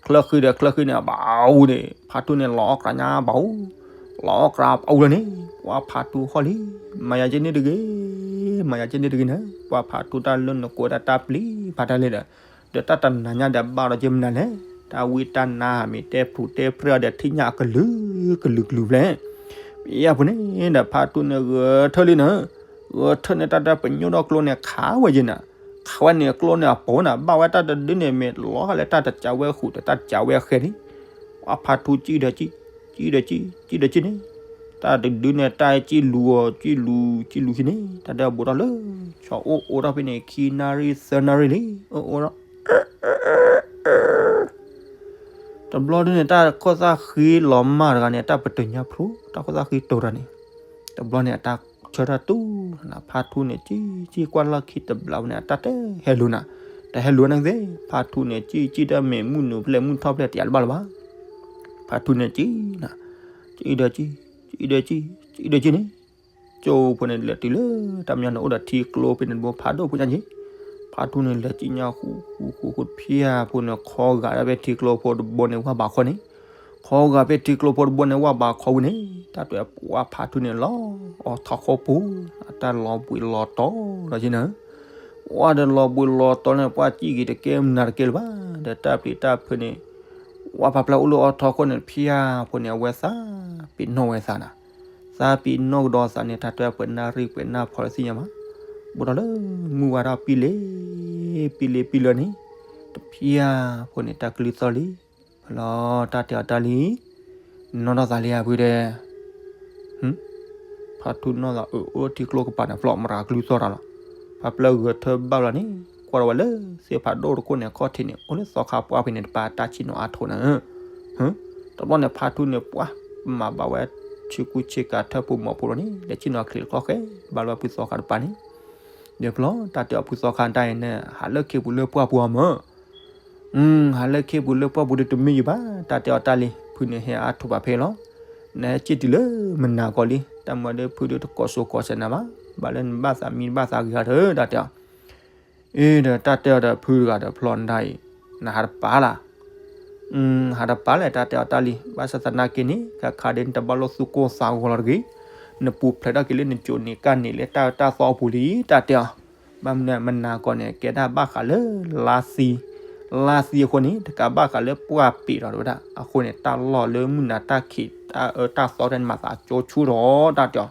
ချၢဃံဒီးချၢဃံန့ၣ် ဘၣ်အူန့ၣ် ဖါထူန့ၣ် လီၤအီၣ်ကြးညါဘၣ်အူ, လီၤအီၣ်ကြးဘၣ်အူလၢန့ၣ် ပှၤဖါထူဟီၣ်လံ, မၤယၤက့န့ၣ်တဂ့ၤ, မၤယၤက့န့ၣ်တဂ့ၤနၤ, ပှၤဖါထူတၢ်လၢနကိးဒၣ်တၢ်ပျံၤဖးတၢ်လဲၣ်ဒီး, ဒီးတၢ်တနၤညါဒီးဘၣ်ဒီးက့မနုၤလဲၣ်, တၢ်ဝံတၢ်နါမ့ၢ်တဲပျူၤတဲပြၢဒီးထံၣ်ညါအကလုာ်ကလုာ်ကလုာ်ဖျဲၣ်, ဖံယၤဖိန့ၣ်ဒီးဖါထူန့ၣ်ဂဲၤထၢၣ်လံနၤ, ဂဲၤထၢၣ်န့ၣ် တၢ်တပညိၣ်ထီၣ်ကျိန့ၣ် ခးဝဲယဲနၤ, ခးဝဲန့ၣ်ကျိန့ၣ်အပိၤနၤ ဘၣ်ဝဲတၢ်တဒုန့ၣ် မ့ၢ်လီၤဃာ်လၢတၢ်တစးဝဲဃူာ်ဒီး တၢ်တစးဝဲဃဲလံ, ပှၤဖါထူကံၣ်ဒီးကံၣ်, ကံၣ်ဒီးကံၣ်, ကံၣ်ဒီးကံၣ်န့ၣ်, တၢ်တဒုန့ၣ် တၢ်ကံၣ်လူၤအီၤ ကံၣ်လူၤ ကံၣ်လူၤခံန့ၣ် တၢ်ဒၢဘူးထီၣ်လၢ, ဆီအိၣ်အိၣ်ထီၣ်ဖဲန့ၣ် ခံနၣ်ရံၣ်သၢနၣ်ရံၣ်လံ, အိၣ်အိၣ်ထီၣ် တဘျီဒုန့ၣ် တၢ်ခိၣ်သၣ်ဃံလီၤမၢ်တဂၤန့ၣ် တၢ်ပတုာ်ညါဖျိ တၢ်ခိၣ်သၣ်ဃံတိၤတၢ်န့ၣ်, တဘျီန့ၣ် အတၢ်ဆၢထၢၣ်တူၢ်နၤ ဖါထူန့ၣ် ကံၣ်ကံၣ်ကွၢ်လီၢ်ခံတဘျီန့ၣ် အတၢ်တဟဲလူၤနၤ, တဟဲလူၤနၤသ့, ဖါထူန့ၣ် ကံၣ်ကံၣ်တၢ်မ့ၢ်မုၢ်နုာ်ဖျဲၣ် မုၢ်ထီၣ်ဖျဲၣ်တယးတဘၣ်လၢၤဘၣ်, ဖါထူန့ၣ် ကံၣ်နၤ, ကံၣ်ဒီးကံၣ်, ကံၣ်ဒီးကံၣ်, ကံၣ်ဒီးကံၣ်န့ၣ် ကၠိဖိန့ၣ် လဲၤတုၤလၢတၢ်မညီန့ၣ် အိၣ်ဒီးထံကျိဖဲန့ၣ်တဘိဖးဒိၣ်ဖိညါက့ၤ, ဖါထူန့ၣ် လဲၤကံၣ်ညါဃူဃူဃူဃူတဖျၢၣ်ဖိန့ၣ် ခီဂာ်ဒၣ်ဖဲထံကျိဖိတဘိန့ၣ် ဝၢ်ဘးခီန့ၣ်, ခီဂာ်ဖဲထံကျိဖိတဘိန့ၣ် ဝၢ်ဘးခီဝံၤန့ၣ် တၢ်တဲပှၤဖါထူန့ၣ်လီၤ, အီထီၣ်ခိၣ်ပူၤ, အတၢ်လီၤဘှံးလီၤတီၤလီၤက့ၤနၤ, ဝၢ်ဒီးလီၤဘှံးလီၤတီၤန့ၣ် ပှၤကံၣ်က့ၤတကဲမနုၤတကဲလၢၤဘၣ်, ဒီးတၢ်ပျံၤတၢ်ဖုးန့ၣ် ဝၢ်ဖးဖျါအိၣ်လၢအီထီၣ်ခိၣ်န့ၣ် တဖၣ်ဖိန့ၣ် အဝဲသးပ့ၤနီၣ်ဝဲသးနၤ, သးပ့ၤနီၣ်ကဒီးသးန့ၣ် တၢ်တဲပှဲၤနၣ်ရံၣ်ပှဲၤနၣ်ဖီလၢသ့ၣ်ညါမး, ဘူးထီၣ်လၢမုၢ်ဝါထီၣ်ပံလ့, ပံလ့ပံလၢန့ၣ်, တဖၣ်ဖိန့ၣ် တၢ်ကလုၢ်သီၣ်လံ, ဖဲလီၤတၢ်တဲအီၤတၢ်လံ, နီၢ်ထီၣ်သးလံဧါဖုတဲ ဖါထူနီၢ်သးအၢ အိၣ်ထံကျိကပၤန့ၣ် ဖျီၣ်မရၤကလုၢ်သီၣ်တၢ်လီၤ, ဖါပျဲဂဲၤထၢၣ်ဘၣ်လီၤန့ၣ် ကွၢ်ဒီးဝဲလၢသ့ၣ်ဖးဒိၣ်တခိၣ်န့ၣ် ခီၣ်ထံးန့ၣ် အိၣ်လၢသီခါပှၢ်ဖဲန့ၣ်တပၤ တၢ်ဆ့ၣ်နီၤအါထီၣ်နၤ, တဘျီန့ၣ် ဖါထူန့ၣ် ပှၤမၤဘၣ်ဝဲ ဆ့ကူဆ့ကၤထၢၣ်ဖိမီၤဖိလီၤန့ၣ် လဲၤဆ့ၣ်နီၤချံးတခီၣ်ဃဲ ဘၣ်လီၤဖုသီခါတပၤန့ၣ်, ဒီးဖဲလီၤ တၢ်တဲအီၤဖုသီခါတၢ်အံၤန့ၣ် ဟးလၢခ့ပူၤလၢပှၢ်ပူၤအီၤမၢ် ဟးလၢခ့ပူၤလၢပှၢ်ပူၤဒီးတမ့ၢ်ယဘၣ် တၢ်တဲအီၤတၢ်လံ ဖုန့ၣ်ဟဲအါထီၣ်ဘၣ်ဖဲလီၤ, နဟဲစံၣ်တုၤလၢမနၤကီၢ်လံ တၢ်မၤဒီးဖုဒီးတကိးစိၤကိးစဲးနၤဘၣ်, ဘၣ်လၢနဘၣ်သးမံဘၣ်သးဂ့ၤဟးထၢၣ် တၢ်တဲအီၤ, အ့ဒီးတၢ်တဲအီၤဒီးဖုတဂၤဒီးဖျီၣ်နတၢ်အံၤ, နဟးတပၤလၢ် ဟးတပၤလဲၣ် တၢ်တဲအီၤတၢ်လံ, ဘၣ်ဆၣ်သနာ်က့န့ၣ် ခါခါဒ်နတဘၣ်လိာ်သူၣ်ကိၢ်သးဂီၤလီၤတဂ့ၤ, နပူၤဖျဲးထီၣ်က့ၤလၢနကိၤနံၤကၣ်န့ၣ်လၢတၢ်အၢတၢ်သီအပူၤလံ တၢ်တဲအီၤ, ဘၣ်မနုၤ မနၤကီၢ်န့ၣ် ကဲဒၣ်ဘၣ်ဃးလၢ လါသံ, လါသံအဃိန့ၣ် တကးဘၣ်ဃးလၢပှၢ်ပ့ၤဒီးတဝဲဒၣ် အဃိန့ၣ် တၢ်လီၢ်လၢမုၢ်နၤတၢ်ခံး တၢ်အၢတၢ်သီတၢ်န့ၣ် မၤသးကၠိဆူၣ်ထီၣ် တၢ်တဲအီၤ,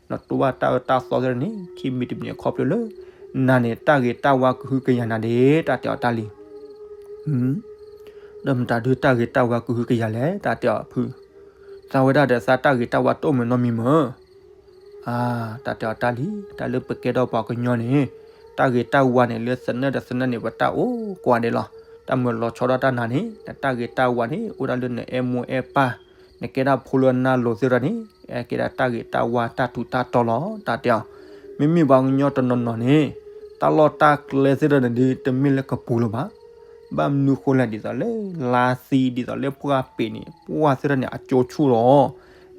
နတိၢ်ဘၣ်တၢ်အၢတၢ်သီတၢ်န့ၣ် ခံမံၤတမံၤန့ၣ် ခီဖျိလၢ နၤန့ၣ် တၢ်ဂ့ၤတၢ်ဝါကဟုကယာ်နၤဒ့ တၢ်တဲအီၤတၢ်လံ ဒီးမတၤဒုးတၢ်ဂ့ၤတၢ်ဝါကဟုကယာ်လဲၣ် တၢ်တဲအီၤဖု, သးဝဲဒၣ်ဒီးသးတၢ်ဂ့ၤတၢ်ဝါတအိၣ်မ့ၢ်နီတမံၤမၢ်, အါ, တၢ်တဲအီၤတၢ်လံ, တၢ်လၢပကဲထီၣ်ပှၤကညီန့ၣ်, တၢ်ဂ့ၤတၢ်ဝါန့ၣ် လၢသနၢၣ်ဒီးသနၢၣ်န့ၣ် ပတၢ်အိၣ်ကွၢ်ဒဲးလီၤ, တၢ်မၤလီၤဆီဒၣ်တၢ်နၤန့ၣ် နတၢ်ဂ့ၤတၢ်ဝါန့ၣ် အိၣ်ဒၣ်လၢနအဲၣ်မိၢ်အဲၣ်ပၢ် နကဲဒၣ်ဖိလၢနၢ်လိၤသ့ၣ်တဖၣ်န့ၣ် အဲၣ်ကဲဒၣ်တၢ်ဂ့ၤတၢ်ဝါတၢ်ထူးတၢ်တီၤလီၤ တၢ်တဲအီၤ. မ့မ့ၢ်ပှၤကညီတနီၤနီၤန့ၣ် တၢ်လီၢ်တၢ်ကျဲသ့ၣ်တဖၣ်န့ၣ်ဒုး တမ့ၢ်လၢကပူၤလၢၤဘၣ်. ဘၣ်မနုၤဃိလဲၣ် ဒ်သိးလၢလါသံ ဒ်သိးလၢပှၢ်ပ့ၤန့ၣ် ပှၢ်သ့ၣ်တဖၣ်န့ၣ် အကၠိဆူၣ်လီၤ.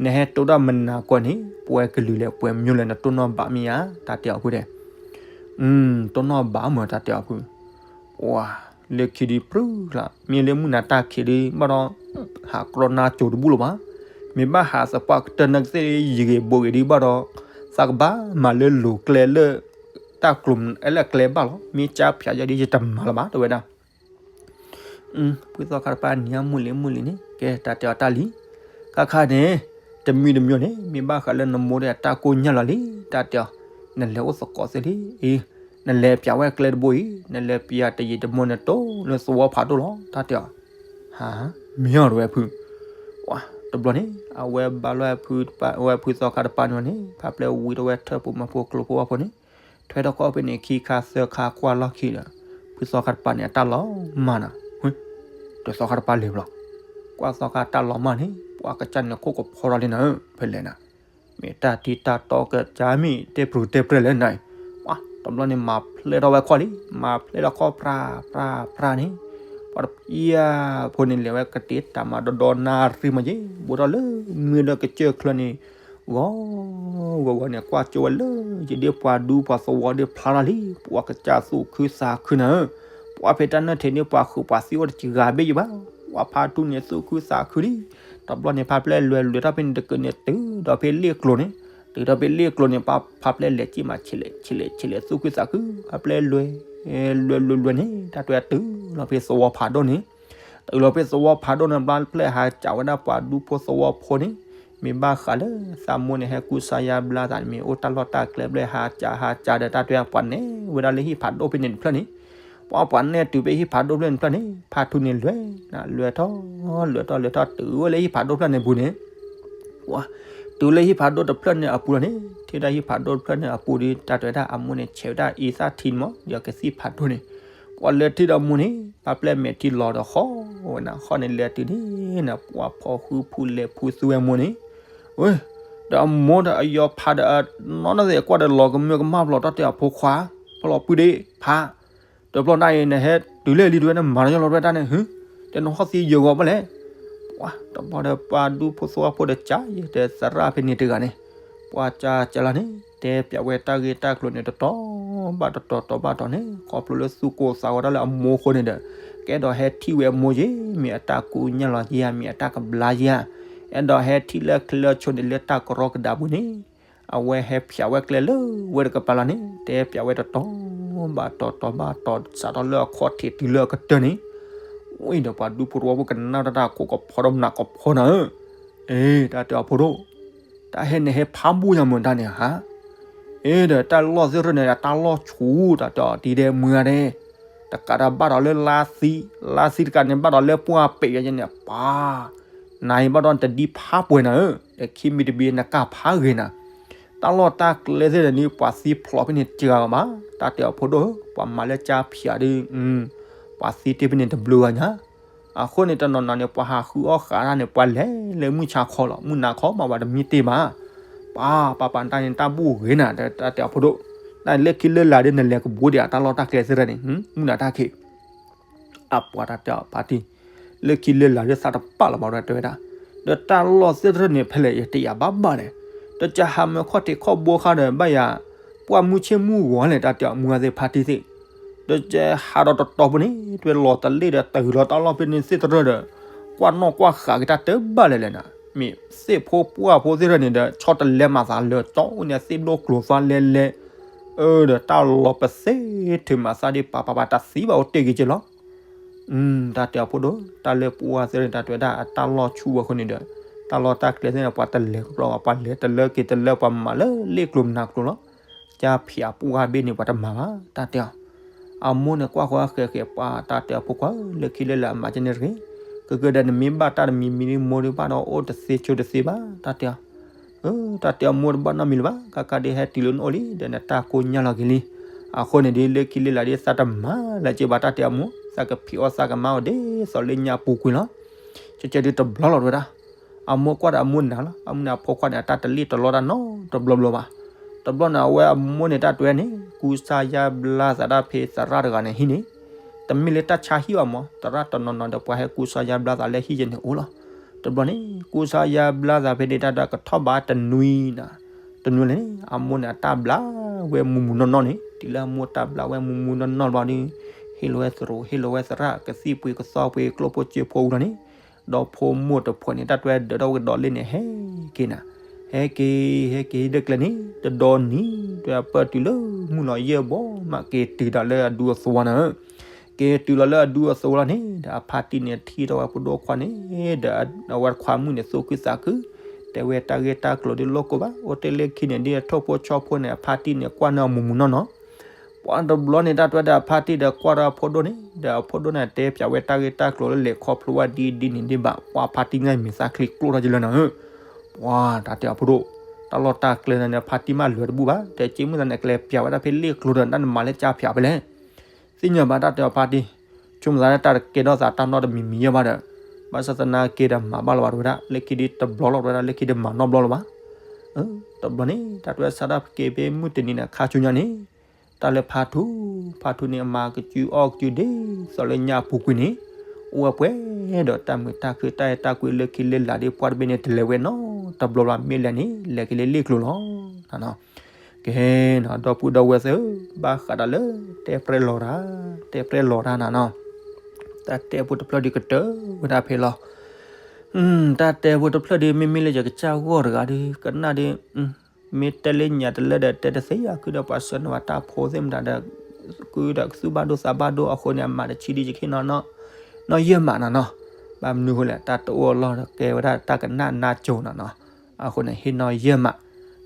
နဟဲတိၢ်တၢ်မနၤကွၢ်န့ၣ် ပှဲၤကလုာ်လဲၣ် ပှဲၤမညိလဲၣ် နတိၢ်နီၣ်ဘၣ်မ့ၢ်ဧါ တၢ်တဲအီၤဖုတဲ. တိၢ်နီၣ်ဘၣ်မ့ၢ် တၢ်တဲအီၤဖု. ပှၤ လၢခံဒုးပြုၢ်လၢ မ့ၢ်လၢမုၢ်နၤတၢ်ခံးဒုး ဘၣ်ဒီး ဟးကြီနါစိၤတဘူၣ်လၢၤဘၣ်. မ့ၢ်ဘၣ်ဟးသပှၢ်ကတၢၢ်နၢ်ကသ့ၣ်ယဂ့ၤဘိဂ့ၤဒုး ဘၣ်ဒီး သးကဘၣ်မၤလၢလိၤကျဲလၢ တၢ်ကျိၤလၢအကျဲဘၣ်လီၤ. မ့ၢ်ကၠါဖၠးယီၤဒ်ယတမၤလၢၤဘၣ် တဲဝဲဒၣ်. ဖုသီခါတပၤနံၤအမုၢ်လံမုၢ်လံန့ၣ် ကဲတၢ်တဲအီၤတၢ်လံ. ခါခါန့ၣ် တမံၤတမံၤန့ၣ် မ့ၢ်ဘၣ်ဃးလၢနမိၢ်ဒီးအတၢ်ကိၢ်ညါလီၤလံ တၢ်တဲအီၤ. နလဲၤအိၣ်သကိးသ့လံ အံၤ နလဲၤပၠးဝဲကျဲတဘိအံၤ နလဲၤပၠးတယံာ်တမီၢ်န့ၣ် တိၢ်လၢသဝီဖးဒိၣ်လီၤ တၢ်တဲအီၤ. ဟါ မ့ၢ်အီၤတဝဲဖု. တဘျီန့ၣ် အဝဲဘၣ်လီၤဖု ဝဲဖုသီခါတပၤန့ၣ်န့ၣ် ဖးပျဲဝံၤဒီးဝဲထၢၣ်ဖိမၤဖိကျိၤဖိအဖီန့ၣ် ထွဲထီၣ်ခီၣ်ဖဲန့ၣ် ခံခါသၢခါကွၢ်လီၢ်ခံဒီး ဖုသီခါတပၤန့ၣ် အတၢ်လီၤမၢ်နၤ. တသီခါတပၤလဲၤဘျီ ကွၢ်သီခါတၢ်လီၤမၢ်န့ၣ် ပှၤကစၢ်န့ၣ်ခိၣ်ကဖီထီၣ်လံနၤဧၢ ဖဲလဲၣ်နၤ. မ့ၢ်တၢ်ထံတၢ်တီကစၢ်မ့ၢ်တဲပျုၤတဲပြဲၢ်လဲၣ်နၤ. ပှၤတဘျီန့ၣ် မၤဖျဲထီၣ်ဝဲခီၣ်လံ မၤဖျဲထီၣ်ခီၣ်ဖြးဖြးဖြးန့ၣ် ပှၤတပျၢ်ဖိန့ၣ် လဲၤဝဲကတ့တၢ်မၤဒီဒီနၣ်ရံၣ်မးယ့ၢ် ဘူးထီၣ်လၢမ့ၢ်လၢကစၢၢ်ချၢန့ၣ် ဂီၤဂီၤဂီၤန့ၣ် ကွၢ်ကၠိဝဲလၢ ယဒ်ပှၤဒူပှၤသဝီဒ်ဖျါထီၣ်လံ ပှၤကစၢ်သူၣ်ခုသးခုနၤဧၢ. ပှၤဖဲတၢ်နၢၣ်ထံးန့ၣ် ပှၤဃုာ်ပှၤသံအိၣ်တစှၤဘ့ၣ်ယဘၣ် ပှၤဖါထူန့ၣ် သူၣ်ခုသးခုလံ. တဘျီန့ၣ် ဖါပျဲလွဲၤလွဲၤထီၣ်ဖဲန့ၣ်တကၢၢ်န့ၣ် တုၤဒီးဖဲလ့ၣ်ကျိၤန့ၣ် တုၤဒီးဖဲလ့ၣ်ကျိၤန့ၣ် ဖါပျဲလဲၤက့ၤမး ဆံးလဲၣ်ဆံးလဲၣ်ဆံးလဲၣ် သူၣ်ခုသးခု ဖါပျဲလွဲၤ လွဲၤလွဲၤလွဲၤန့ၣ် တၢ်တွဲတုၤလီၤဖဲသဝီဖးဒိၣ်န့ၣ် တုၤလီၤဖဲသဝီဖးဒိၣ်န့ၣ် ဘျီဖဲဟးစးဝဲဒၣ်ပှၤဒူဖိသဝီဖိန့ၣ် မ့ၢ်ဘၣ်ဃးလၢသးမိၢ်န့ၣ် ဟဲကူစါယါဘျါသးန့ၣ် မ့ၢ်အိၣ်တၢ်လီၢ်တၢ်ကျဲဘျဲၣ် ဟးစးဟးစးဒီးတၢ်တွဲပှၤနဲၣ်ဝဲဒၣ်လၢဟံၣ်ဖးဒိၣ်ဖဲန့ၣ်တဖျၢၣ်န့ၣ် ပှၤပှၤနဲၣ်တုၤဖဲဟံၣ်ဖးဒိၣ်ဖျၢၣ်န့ၣ်တဖျၢၣ်န့ၣ် ဖါထူန့ၣ်လွဲၤ လွဲၤထီၣ် လွဲၤထီၣ် လွဲၤထီၣ် တုၤဝဲလၢဟံၣ်ဖးဒိၣ်ဖျၢၣ်န့ၣ်အပူၤန့ၣ် ပှၤ တုၤလၢဟံၣ်ဖးဒိၣ်တဖျၢၣ်န့ၣ်အပူၤလီၤန့ၣ် ထံၣ်ဒၣ်ဟံၣ်ဖးဒိၣ်တဖျၢၣ်န့ၣ်အပူၤဒီး တၢ်တွဲဒၣ်အမိၢ်န့ၣ် ဆဲးဝဲဒၣ်အံသၣ်ထံန့ၣ်မး ဒီးကသံၣ်ဖးဒိၣ်န့ၣ် ပှၤလဲၤထံၣ်ဒီးမိၢ်န့ၣ် ဖါပျဲမဲာ်ထံလီၤဒီးဃီဝဲနၤ ဃီန့ၣ်လဲၤတုၤန့ၣ်နၤ ပှၤဖီဃုဖူလဲၤဖူသူဝဲမိၢ်န့ၣ် ဝဲ ဒီးအမိၢ်ဒီးအယီၤဖးဒီးအနီၢ်နီၢ်သ့ၣ် ကွၢ်ဒီးလီၤကမၢကမၣ်ဘျီ တၢ်တဲအီၤဖိခွါ ဖီလီၤပုၢ်ဒ့ဖး တဘျီနၤအံၤ နဟဲတုၤလဲၣ်လံတဝဲ နမၤတယီလီၤတဝဲတၢ်န့ၣ် ဟၢ တဲနဟီၣ်သံယၢၤဂီၤဘၣ်လဲၣ် ပှၤတဘျီဒီးပှၤဒူဖိသဝီဖိဒီးကၢ်ယဲၢ် တဲသရၣ်ဖဲန့ၣ်တဂၤန့ၣ် ပှၤကၢ်ကၢ်လီၤန့ၣ် တဲပၠးဝဲတၢ်ဂ့ၢ်တၢ်ကျိၤန့ၣ် တတီၤဘၣ်တတီၤ တီၤဘၣ်တီၤန့ၣ် ခီဖျိလၢသူၣ်ကိၢ်သးဂီၤတၢ်လၢအမိၢ်အဃိန့ၣ်ဒီး ကအဲၣ်ဒိးဟဲထံၣ်ဝဲအမိၢ်ယ့ၢ် မ့ၢ်အတၢ်ကူၣ်ညၣ်လီၤယ့ၢ်ဧါ မ့ၢ်အတၢ်ကဘျါယ့ၢ်ဧါ အဲၣ်ဒိးဟဲထံၣ်လၢချၢလၢဆိန့ၣ် လၢတၢ်ကရီကဒါပူၤန့ၣ် အဝဲဟဲဖၠးဝဲကျဲလၢဝဲတကပၤလီၤန့ၣ် တဲပၠးဝဲတတီၤဘၣ်တီၤ တီၤဘၣ်တီၤ စးထီၣ်လၢအခီၣ်ထံးတုၤလၢအကတၢၢ်န့ၣ် ဝံၤဒီးပှၤဒူဖိသဝီဖိကနၣ်တၢ်တၢ်ခိၣ်ကဖီဒီးမနၤကဖီနၤဧၢ အ့ တၢ်တဲအီၤဖိဒိၣ် တၢ်ဟဲန့ၣ်ဟဲဖးဘိၣ်ယၤမုၢ်တၢ်န့ၣ်ဧါ အ့ဒီးတၢ်လီၢ်သ့ၣ်တဖၣ်န့ၣ် တၢ်လီၢ်ဆူၣ် တၢ်တဲအီၤတံၤဒဲးမုၢ်ဂၤဒဲး တကးဒီးဘၣ်ဒီးလၢလါသံ လါသံတကးန့ၣ် ဘၣ်ဒီးလၢပှၢ်ပဲာ်ယၤန့ၣ် ပၢ် နၤအံၤဘၣ်ဒီးနတဒံဖးပှဲၤနၤဧၢ ဒီးခံမံၤတမံၤနကၢ်ဖးဂ့ၤနၤ တၢ်လီၢ်တၢ်ကျဲသ့ၣ်တဖၣ်န့ၣ် ပှၤသံဖျိးဖဲန့ၣ်တဂၤဘၣ် တၢ်တဲအီၤဖိဒိၣ်ဧၢ ပှၤမၤလၢကၢ်ဖၠးဒုး ပှၤသံတ့ၢ်ဖဲန့ၣ်တဘျုးဂၤညါ အဃိန့ၣ် တနီၤနီၤန့ၣ် ပှၤဟးဃုအီၣ်ဃးတၢ်န့ၣ် ပှၤလဲၤလၢမုၢ်ဆါခီလီၤ မုၢ်နၤခီမး ပှၤတမံတ့ၢ်ဘၣ် ပၢ် ပၢ် ပၢ် တၢ်န့ၣ် တၢ်ဘူၣ်ဂ့ၤနၤ တၢ်တဲအီၤဖိဒိၣ် တၢ်လၢခံလၢလာ်ဒ်နလဲၤကဘိဒံးအတၢ်လီၢ်တၢ်ကျဲသ့ၣ်တဖၣ်န့ၣ် မုၢ်နၤတၢ်ခံး အပှၤတၢ်တဲအီၤဖါတံၢ် လၢခံလၢလာ်ဒ်သးတပာ်လီၤဘၣ်ဒီးတဲဝဲဒၣ် ဒီးတၢ်လီၢ်သ့ၣ်တဖၣ်န့ၣ် ဖဲလဲၣ်ယတယာ်ဘၣ်ဘၣ်န့ၣ် ဒီးကဟးမၢခီၣ်ထံးခီၣ်ဘိခါဒီး ဘၣ်ယၤ ပှၢ်မုၢ်ဆ့ၣ်မုၢ်ဂီၤလဲၣ် တၢ်တဲအီၤမုၢ်ဂၤသ့ၣ်ဖါတံၢ်သ့ၣ် ဒီးကဟးဒီးတတီၤဖိန့ၣ် တွဲလီၤတလ့ၣ်ဒီးတုၤလီၤတၢ်လီၢ်ဖဲန့ၣ်သ့ၣ်တဖၣ်ဒီး ကွၢ်နီၣ်ကွၢ်ဃာ်က့ၤတၢ်တဘၣ်လဲၣ်လဲၣ်နၤ မ့ၢ်သ့ၣ်ဖိပှၢ်ဖိသ့ၣ်တဖၣ်န့ၣ်ဒီး ဆီတလဲမၤသးလၢာ်ကၠီအိၣ်န့ၣ် သ့ၣ်ဒိၣ်ကျိၤသီလဲလဲ အၢ ဒီးတၢ်လီၤပသ့ၣ်ထုးမၤသးဒ်ပှၤပှၤပှၤတသံဘၣ်အိၣ်တ့ၢ်ဂ့ၤက့လီၤ တၢ်တဲအီၤဖိဒိၣ် တၢ်လၢပှၢ်သ့ၣ်တဖၣ်န့ၣ် တၢ်တွဲဒၣ်အတၢ်လီၢ်ဆူၣ်ဝဲအဃိန့ၣ်ဒီး တၢ်လီၢ်တၢ်ကျဲသ့ၣ်န့ၣ် ပှၤတလဲၤကဘျီဘၣ် ပှၤလဲၤတလၢက့ၤတလၢ ပှၤမၤလၢလ့ၣ်ကျိၤမနၤကျိၤလီၤ ကၢ်ဖၠးပှၢ်ဘ့ၣ်န့ၣ် ပှၤတမၤဘၣ် တၢ်တဲအီၤ အမိၢ်န့ၣ်ကွၢ်ဃီဃဲးဃဲး ပှၤတၢ်တဲအီၤဖိခွါ လၢခံလၢလာ်အမၤကဲန့ၣ်တဂ့ၤ ကကဲဒီးနမ့ၢ်ဘၣ်တၢ်တမံၤမံၤဒ်မိၢ်ဒ်ပၢ်ဒီးအိၣ်တသ့ဆိတသ့ဘၣ် တၢ်တဲအီၤ တၢ်တဲအီၤမိၢ်တဘၣ်နီတမံၤလၢၤဘၣ် ကါကါဒ်ဟဲတုၤလၢနအိၣ်လံ ဒီးနတၢ်ကိၢ်ညါလီၤက့ၤလံ အဃိန့ၣ်ဒ်လၢခံလၢလာ်ဒ်သးတမၤလၢၤက့ၤဘၣ် တၢ်တဲအီၤမိၢ် သးကဖံးအီၣ်သးကမၤအီၣ်ဒ်သိးလၢညါပူၤကွံာ်လီၤ ကကဲဒ်တဘျီလီၤတဝဲဒၣ် အမိၢ်ကွၢ်ဒီးအမိၢ်နၤလီၤ. အမိၢ်န့ၣ်အဖိခွါန့ၣ် အတၢ်တလ့ၣ်တလီတၢ်နီတဘျီဘျီဘၣ်. တဘျီန့ၣ် အဝဲအမိၢ်န့ၣ်တၢ်တဲဝဲန့ၣ် ကူစါယါဘျါသးဒၣ်ဖဲသရၣ်တဂၤန့ၣ်ဟံၣ်န့ၣ်, တမ့ၢ်လၢတၢ်ဆါဟံၣ်ဘၣ်မး, သရၣ်တနီၤနီၤဒီးပှၤဟဲကူစါယါဘျါသးလၢဟံၣ်ယဲန့ၣ်အိၣ်လီၤ. တဘျီန့ၣ် ကူစါယါဘျါသးဖဲန့ၣ် တၢ်ဒီးကထီၣ်ဘးတနွံနၤ, တနွံန့ၣ် အမိၢ်န့ၣ်အတၢ်ဘျါဝဲမူးမူးနီၢ်နီၢ်န့ၣ်, တုၤလၢအမိၢ်တၢ်ဘျါဝဲမူးမူးနီၢ်နီၢ်ဘျီဒီး ဟ့ၣ်လီၤဝဲသရိာ် ဟ့ၣ်လီၤဝဲသရၣ် ကသံၣ်ပှ့ၤကသီပှ့ၤကျိၣ်ဖိစ့ဖိဝံၤလီၤန့ၣ်, ဒီဖိမိၢ်တဖှဲးန့ၣ် တၢ်တွဲဒၢးထီၣ်ဝဲကဒီးလ့ၣ်န့ၣ် ဟဲက့ၤနၤ, ဟဲက့ၤ ဟဲက့ၤဒၢကျဲန့ၣ် တဒီနံၤ တွဲအပၢၢ်တုၤလၢမုၢ်လီၤယဲၢ်ဘီမး က့ၤတုၤဒီးလၢအဒူအသိးဝဲနၤဧၢ, က့ၤတုၤလီၤလၢအဒူအသိးလီၤန့ၣ် ဒီးအဖါတံၢ်န့ၣ်ထံၣ်ထီၣ်ဝဲဖိဒိၣ်ခွါန့ၣ် ဒီးအဝဲခွါမုၣ်န့ၣ်သူၣ်ခုသးခု, တဲဝဲတၢ်ဂ့ၢ်တၢ်ကျိၤဒ်လိၣ်ကိးဘၣ် အိၣ်တ့ၢ်လၢခံန့ၣ် ဒ်အထိၣ်ဖိဆီဖိန့ၣ် အဖါတံၢ်န့ၣ်ကွၢ်န့ၢ်အမူးမူးနီၢ်နီၢ် ပှၤတဘျီန့ၣ် တၢ်တွဲဒီးအဖါတံၢ်ဒီးကွၢ်ဒီးအဖိဒိၣ်န့ၣ် ဒီးအဖိဒိၣ်န့ၣ်တဲပၠးဝဲတၢ်ဂ့ၢ်တၢ်ကျိၤလၢလဲၤခီဖျိဝဲဒ်ဒ်န့ၣ်ဒ်ဘၣ် ပှၤဖါတံၢ်ညါမ့ၢ်သးချ့ကျိၣ်ထီၣ်ကလၢနၤဧၢ, ပှၤတၢ်တဲအဖိဒိၣ် တၢ်လီၢ်တၢ်ကျဲန့ၣ် ဖါတံၢ်မးလၢၤတဘူၣ်ဘၣ် တဲက့မုၢ်သးန့ၣ် ကျဲပၠးဝဲဒၣ်ဖဲလ့ၣ်ကျိၤဒီး တၢ်နမၤလၢကၠါဖၠးဖဲလဲၣ်, သ့ၣ်ညါဘၣ်တၢ်တဲအဖါတံၢ်, ဆိကမိၣ်သးလၢတၢ်တကဲထီၣ်သးတၢ်နီတမံၤမံၤယဲၢ်ဘၣ်ဒီး, ဘၣ်ဆၣ်သနာ်က့ဒီးမၤဘၣ်လီၤဘၣ်တဝဲဒၣ် လၢခံဒ်တဘျီလီၤတဝဲဒၣ် လၢခံဒ်မၤနီတဘျီလီၤဘၣ် တဘျီန့ၣ် တၢ်တွဲစးထီၣ်က့ၤဖဲမုၢ်တနံၤန့ၣ် ခါဆူညါန့ၣ်, တၢ်လၢဖါထူ, ဖါထူန့ၣ် အမၤကစုအီၣ်ကစုဒ်သိးလၢညါအပူၤကွံာ်န့ၣ်, အိၣ်ဝဲပှဲၤဒီးတၢ်မုာ်တၢ်ခုၣ်တၢ်အဲၣ်တၢ်ကွံလၢခံလၢလာ်ဒ်ပှၤတဘ့ၣ်န့ၣ် တလဲၤဝဲနီတဘျီဘၣ် မ့ၢ်လဲၤန့ၣ် လဲၤက့ၤလၢလ့ၣ်ကျိၤလီၤ. ကဲနီၤ ဒီပုၢ်ဒီဝဲၢ်သ့ၣ်ဧၢ, ဘၣ်ဃးဒီးလၢ တဲပြဲလီၤတၢ်, တဲပြဲလီၤတၢ်နၤနီၤ, တၢ်တဲဖိတဖျၢၣ်ဒ်ကတၢၢ်ဝဲဒၣ်ဖဲလီၤ. တၢ်တဲဖိတဖျၢၣ်ဒ် မ့မ့ၢ်လၢယကစၢ်ဂီၢ်တဂၤဒီး ကနၣ်ဒ် မ့ၢ်တဲလၢညါတလၢဒီး တဲတသ့ယၤ ခုဒီးပှၤဆှၢန့ၢ်ဝဲတၢ်ဖိသ့ၣ်မတၤဒီး ကုဒီးကသူၣ်ဘၣ်ဒိသးဘၣ်ဒိအဃိန့ၣ် အမၤတဆံဒ်ယကဟ့ၣ်နီၤနီၤ နီၢ်ယဲၢ်မးနၤနီၤ. ဘၣ်မနုၤအဃိလဲၣ် တၢ်တအိၣ်အလီၢ်ဒီးကဲဝဲဒၣ်တၢ်ကနၣ်နါကၠိနၤနီၤ. အဃိန့ၣ် ဟ့ၣ်နီၢ်ယဲၢ်မး,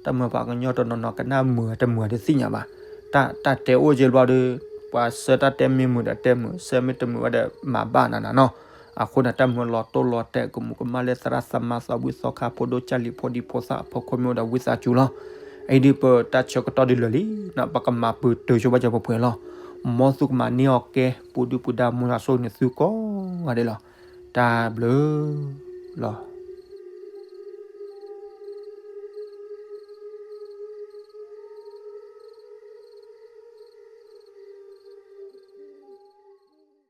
တၢ်မုာ်ပှၤကညီတနီၤနီၤ ကနၣ်မုာ်တမုာ်တသ့ၣ်ညါဘၣ်. တၢ် တၢ်တဲအိၣ်က့ၤဘျီဒီး ပှၤဆှၢတၢ်တဲမ့ၢ်မုာ်ဒီးတဲမုာ်, ဆှၢမ့ၢ်တမုာ်ဝဲဒီးမၤဘၣ်နၤနၤနီၤ. အဃိန့ၣ် တၢ်မုာ်လီၤတိၢ်လီၤတဲာ် ကမူးကမၣ်လၢသရၣ်သမါသးဝံၣ်သီခါ ဖိဒိၣ်ကၢ်လံၤဖိဒံဖိသၣ်အဖီခိၣ်မ့ၢ်အိၣ်ဒီးဝံသးစူၤလီၤ. အံၤဒ်ပတၢ်ဆၢကတီၢ်ဒ်လၢာ်လံနီၤ ပကမၤပၢၤတၢၤဆိဘၣ်စၢၤပှဲၤပှဲၤလီၤ. မ်သုကမၤန့ၢ်အီၤကဲ ပူၤဒုၣ်ပူၤဒါ မူၤလၤစိၤန့ၣ်သုကိးဂၤဒဲးလီၤ. တၢ်ဘျုးလီၤ.